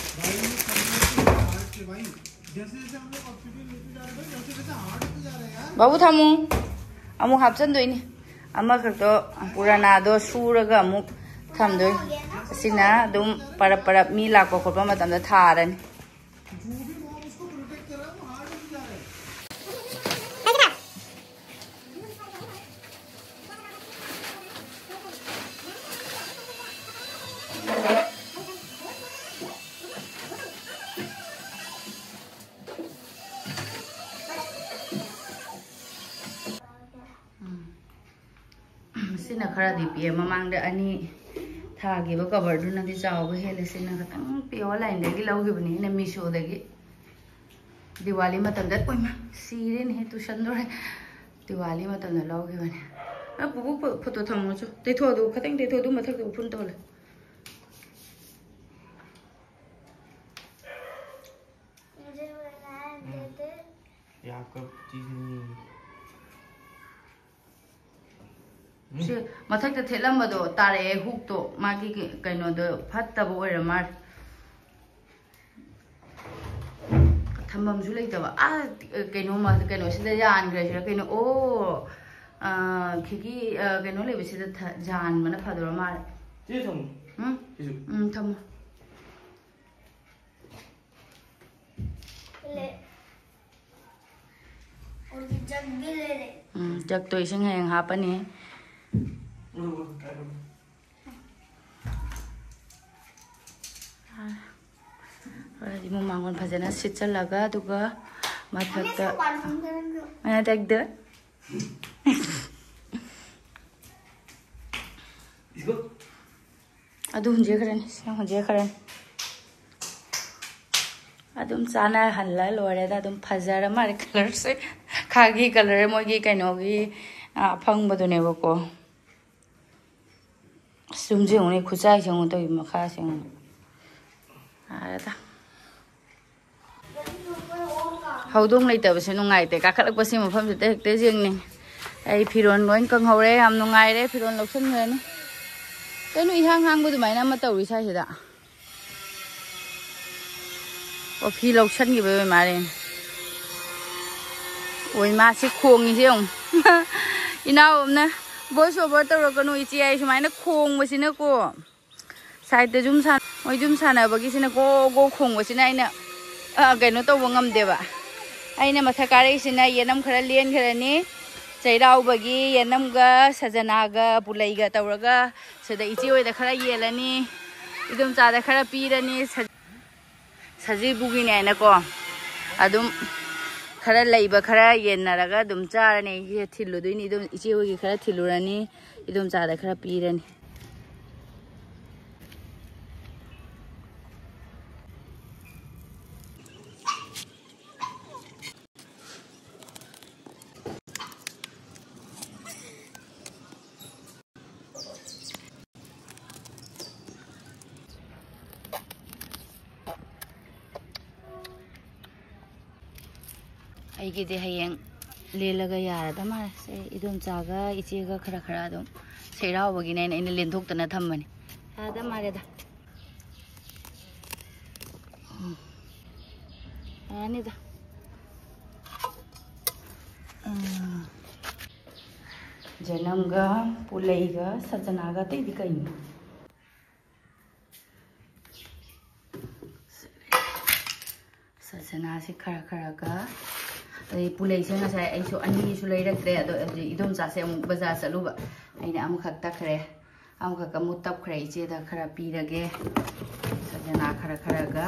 ꯕꯥꯕꯨ, ꯊꯝꯃꯨ꯫ ꯑꯃꯨꯛ ꯍꯥꯞꯆꯤꯟꯗꯣꯏꯅꯤ꯫ ꯑꯃꯈꯛꯇꯣ, ꯄꯨꯔꯥꯅꯥꯗꯣ ꯁꯨꯔꯒ ꯑꯃꯨꯛ ꯊꯝꯗꯣꯏꯅꯤ꯫ ꯑꯁꯤꯅ ꯑꯗꯨꯝ ꯄꯔꯞ ꯄꯔꯞ ꯃꯤ ꯂꯥꯛꯄ ꯈꯣꯠꯄ ꯃꯇꯝꯗ ꯊꯥꯔꯅꯤ꯫ ꯎꯝ꯫ ꯁꯤꯅ ꯈꯔꯗꯤ ꯄꯤꯛꯑꯦ꯫ ꯃꯃꯥꯡꯗ ꯑꯅꯤ ꯊꯥꯈꯤꯕ ꯀꯕꯔꯗꯨꯅꯗꯤ ꯆꯥꯎꯕ ꯍꯦꯜꯂꯦ꯫ ꯁꯤꯅ ꯈꯤꯇꯪ ꯄꯤꯛꯑꯦ꯫ ꯑꯣꯟꯂꯥꯏꯟꯗꯒꯤ ꯂꯧꯈꯤꯕꯅꯤ ꯑꯩꯅ, ꯃꯤꯁꯣꯗꯒꯤ꯫ ꯗꯤꯋꯥꯂꯤ ꯃꯇꯝꯗ, ꯑꯣꯏꯃ, ꯁꯤꯔꯦꯅꯦꯍꯦ, ꯇꯨꯁꯟꯗꯣꯔꯦ꯫ ꯗꯤꯋꯥꯂꯤ ꯃꯇꯝꯗ ꯂꯧꯈꯤꯕꯅꯦ꯫ ꯑ, ꯄꯨꯄꯨ, ꯐꯣ-, ꯐꯣꯇꯣ ꯊꯝꯃꯣ ꯆꯣ꯫ ꯇꯩꯊꯣꯛꯑꯣ, ꯑꯗꯨ ꯈꯇꯪ ꯇꯩꯊꯣꯛꯑꯣ, ꯑꯗꯨ ꯃꯊꯛꯇ ꯎꯐꯨꯟ ꯇꯧꯍꯜꯂꯦ꯫ मुझे बनाया देते। ये आपका चीज नहीं है। ꯁꯤ ꯃꯊꯛꯇ ꯊꯦꯠꯂꯝꯕꯗꯣ ꯇꯥꯔꯛꯑꯦ, ꯍꯨꯛꯇꯣ, ꯃꯥꯒꯤ ꯀ-, ꯀꯩꯅꯣꯗꯣ ꯐꯠꯇꯕ ꯑꯣꯏꯔ ꯃꯥꯜꯂꯦ꯫ ꯊꯝꯐꯝꯁꯨ ꯂꯩꯇꯕ꯫ ꯑꯥ, ꯀꯩꯅꯣ ꯃ-, ꯀꯩꯅꯣꯁꯤꯗ ꯌꯥꯟꯈ꯭ꯔꯁꯤꯔ ꯀꯩꯅꯣ꯫ ꯑꯣ, ꯑꯥ, ꯈꯤꯒꯤ, ꯑꯥ, ꯀꯩꯅꯣ ꯂꯩꯕꯁꯤꯗ ꯊ-, ꯌꯥꯟꯕꯅ ꯐꯗꯧꯔ ꯃꯥꯜꯂꯦ꯫ ꯁꯤꯁꯨ ꯊꯝꯃꯨ꯫ ꯎꯝ? ꯁꯤꯁꯨ꯫ ꯎꯝ, ꯊꯝꯃꯣ꯫ ले। और ये जग भी ले ले। ꯎꯝ, ꯖꯛꯇꯣ ꯏꯁꯤꯡ ꯍꯌꯦꯡ ꯍꯥꯞꯄꯅꯤ꯫ ꯍꯣꯔꯦꯟꯗꯤ ꯃꯃꯥꯡꯂꯣꯝ ꯐꯖꯅ ꯁꯤꯠꯆꯜꯂꯒ, ꯑꯗꯨꯒ ꯃꯊꯛꯇ, ꯑꯩꯅ ꯇꯦꯛꯇ꯫ ꯑꯗꯨ ꯍꯨꯟꯖꯈ꯭ꯔꯅꯤ, ꯁꯤ ꯍꯨꯟꯖꯈ꯭ꯔꯅꯤ꯫ ꯑꯗꯨꯝ ꯆꯥꯅꯍꯜꯂ ꯂꯣꯏꯔꯦꯗ꯫ ꯑꯗꯨꯝ ꯐꯖꯔ ꯃꯥꯜꯂꯦ ꯀꯂꯔꯁꯦ꯫ ꯈꯥꯒꯤ ꯀꯂꯔ, ꯃꯣꯏꯒꯤ ꯀꯩꯅꯣꯒꯤ, ꯑ, ꯑꯐꯪꯕꯗꯨꯅꯦꯕꯀꯣ꯫ ꯑꯁ, ꯌꯨꯝꯁꯦ ꯌꯦꯡꯉꯨꯅꯦ, ꯈꯨꯠꯆꯥꯏꯁꯦ ꯌꯦꯡꯉꯨ, ꯇꯧꯔꯤ ꯃꯈꯥꯁꯦ ꯌꯦꯡꯉꯨ꯫ ꯌꯥꯔꯦꯗ꯫ ꯍꯧꯗꯣꯡ ꯂꯩꯇꯕꯁꯦ ꯅꯨꯡꯉꯥꯏꯇꯦ꯫ ꯀꯥꯈꯠꯂꯛꯄꯁꯤ ꯃꯐꯝꯁꯤꯗ ꯍꯦꯛꯇ ꯌꯦꯡꯅꯤꯡꯉꯤ꯫ ꯑꯩ ꯐꯤꯔꯣꯜ ꯂꯣꯏ ꯀꯪꯍꯧꯔꯦ꯫ ꯌꯥꯝ ꯅꯨꯡꯉꯥꯏꯔꯦ꯫ ꯐꯤꯔꯣꯜ ꯂꯧꯁꯟꯈ꯭ꯔꯅꯤ꯫ ꯀꯩꯅꯣ ꯏꯍꯥꯡ ꯍꯥꯡꯕ ꯑꯗꯨꯃꯥꯏꯅ ꯑꯃ ꯇꯧꯔꯤ ꯁ꯭ꯋꯥꯏꯁꯤꯗ? ꯑꯣ, ꯐꯤ ꯂꯧꯁꯟꯈꯤꯕꯩ ꯑꯣꯏ ꯃꯥꯜꯂꯦ꯫ ꯍꯣꯏ, ꯃꯥꯁꯤ ꯈꯣꯡꯉꯤꯁꯦ ꯌꯦꯡꯉꯨ꯫ ꯏꯅꯥꯎ ꯑꯃꯅ, "ꯚꯣꯏꯁ ꯑꯣꯚꯔ ꯇꯧꯔꯛꯀꯅꯨ ꯏꯆꯦ" ꯍꯥꯏ ꯁꯨꯃꯥꯏꯅ ꯈꯣꯡꯕꯁꯤꯅꯀꯣ꯫ ꯁꯥꯏꯠꯇ ꯁꯨꯝ ꯁꯥꯟ-, ꯃꯣꯏ ꯁꯨꯝ ꯁꯥꯟꯅꯕꯒꯤꯁꯤꯅ ꯒꯣ ꯒꯣ ꯈꯣꯡꯕꯁꯤꯅ ꯑꯩꯅ, ꯑ, ꯀꯩꯅꯣ ꯇꯧꯕ ꯉꯝꯗꯦꯕ꯫ ꯑꯩꯅ ꯃꯊꯛ ꯀꯥꯔꯛꯏꯁꯤꯅ ꯌꯦꯅꯝ ꯈꯔ ꯂꯦꯟꯈ꯭ꯔꯅꯤ꯫ ꯆꯩꯔꯥꯎꯕꯒꯤ ꯌꯦꯅꯝꯒ ꯁꯖꯅꯥꯒ ꯄꯨꯂꯩꯒ ꯇꯧꯔꯒ ꯁꯤꯗ ꯏꯆꯦ ꯍꯣꯏꯗ ꯈꯔ ꯌꯦꯜꯂꯅꯤ, ꯏꯗꯣꯝꯆꯥꯗ ꯈꯔ ꯄꯤꯔꯅꯤ꯫ ꯁ-, ꯁꯖꯤꯕꯨꯒꯤꯅꯦ ꯍꯥꯏꯅꯀꯣ, ꯑꯗꯨꯝ ꯈꯔ ꯂꯩꯕ ꯈꯔ ꯌꯦꯟꯅꯔꯒ ꯑꯗꯨꯝ ꯆꯥꯔꯅꯤ꯫ ꯑꯩꯁꯦ ꯊꯤꯜꯂꯨꯗꯣꯏꯅꯤ, ꯑꯗꯨꯝ ꯏꯆꯦ ꯍꯣꯏꯒꯤ ꯈꯔ ꯊꯤꯜꯂꯨꯔꯅꯤ, ꯏꯗꯣꯝꯆꯥꯗ ꯈꯔ ꯄꯤꯔꯅꯤ꯫ ꯑꯩꯒꯤꯗꯤ ꯍꯌꯦꯡ ꯂꯦꯜꯂꯒ ꯌꯥꯔꯗ ꯃꯥꯜꯂꯦ꯫ ꯁꯦ, ꯏꯗꯣꯝꯆꯥꯒ ꯏꯆꯦꯒ ꯈꯔ ꯈꯔ ꯑꯗꯨꯝ ꯆꯩꯔꯥꯎꯕꯒꯤꯅꯦꯅ ꯑꯩꯅ ꯂꯦꯟꯊꯣꯛꯇꯅ ꯊꯝꯕꯅꯤ꯫ ꯌꯥꯔꯗ ꯃꯥꯜꯂꯦꯗ꯫ ꯎꯝ꯫ ꯌꯥꯔꯅꯤꯗ꯫ ꯎꯝ꯫ ꯖꯅꯝꯒ ꯄꯨꯂꯩꯒ ꯁꯖꯅꯥꯒ ꯑꯇꯩꯗꯤ ꯀꯩꯅꯣ? ꯁꯖꯅꯥꯁꯤ ꯈꯔ ꯈꯔꯒ, ꯑꯗꯩ ꯄꯨꯂꯩꯁꯦ ꯉꯁꯥꯏ ꯑꯩꯁꯨ ꯑꯅꯤꯁꯨ ꯂꯩꯔꯛꯇ꯭ꯔꯦ, ꯑꯗꯣ ꯍꯧꯖꯤꯛ ꯏꯗꯣꯝꯆꯥꯁꯦ ꯑꯃꯨꯛ ꯕꯖꯥꯔ ꯆꯠꯂꯨꯕ, ꯑꯩꯅ ꯑꯃꯈꯛ ꯇꯛꯈ꯭ꯔꯦ, ꯑꯃꯈꯛ ꯑꯃꯨꯛ ꯇꯞꯈ꯭ꯔꯦ꯫ ꯏꯆꯦꯗ ꯈꯔ ꯄꯤꯔꯒꯦ꯫ ꯁꯖꯅꯥ ꯈꯔ ꯈꯔꯒ꯫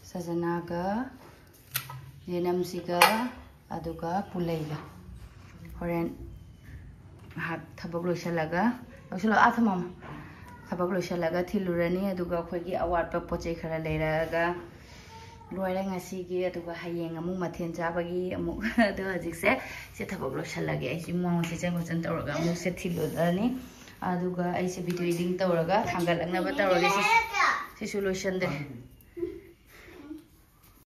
ꯁꯖꯅꯥꯒ ꯌꯦꯅꯝꯁꯤꯒ ꯑꯗꯨꯒ ꯄꯨꯂꯩꯒ ꯍꯣꯔꯦꯟ ꯉꯥꯏꯍꯥꯛ ꯊꯕꯛ ꯂꯣꯏꯁꯤꯜꯂꯒ, ꯂꯧꯁꯤꯜꯂꯣ, ꯑꯥ ꯊꯝꯃꯝꯃꯣ꯫ ꯊꯕꯛ ꯂꯣꯏꯁꯤꯜꯂꯒ ꯊꯤꯜꯂꯨꯔꯅꯤ, ꯑꯗꯨꯒ ꯑꯩꯈꯣꯏꯒꯤ ꯑꯋꯥꯠꯄ ꯄꯣꯠ ꯆꯩ ꯈꯔ ꯂꯩꯔꯛꯑꯒ ꯂꯣꯏꯔꯦ ꯉꯁꯤꯒꯤ꯫ ꯑꯗꯨꯒ ꯍꯌꯦꯡ ꯑꯃꯨꯛ ꯃꯊꯦꯜ ꯆꯥꯕꯒꯤ ꯑꯃꯨꯛ ꯑꯗꯣ ꯍꯧꯖꯤꯛꯁꯦ ꯁꯤ ꯊꯕꯛ ꯂꯣꯏꯁꯤꯜꯂꯒꯦ꯫ ꯑꯩꯁꯤ ꯃꯑꯣꯡ ꯁꯦꯆꯟ ꯈꯣꯠꯆꯟ ꯇꯧꯔꯒ ꯑꯃꯨꯛ ꯁꯦ ꯊꯤꯜꯂꯨꯔꯅꯤ꯫ ꯑꯗꯨꯒ ꯑꯩꯁꯦ ꯚꯤꯗꯤꯑꯣ ꯏꯗꯤꯡ ꯇꯧꯔꯒ ꯊꯥꯡꯒꯠꯂꯛꯅꯕ ꯇꯧꯔꯒꯦ꯫ ꯁꯤ-, ꯁꯤꯁꯨ ꯂꯣꯏꯁꯟꯗꯦ꯫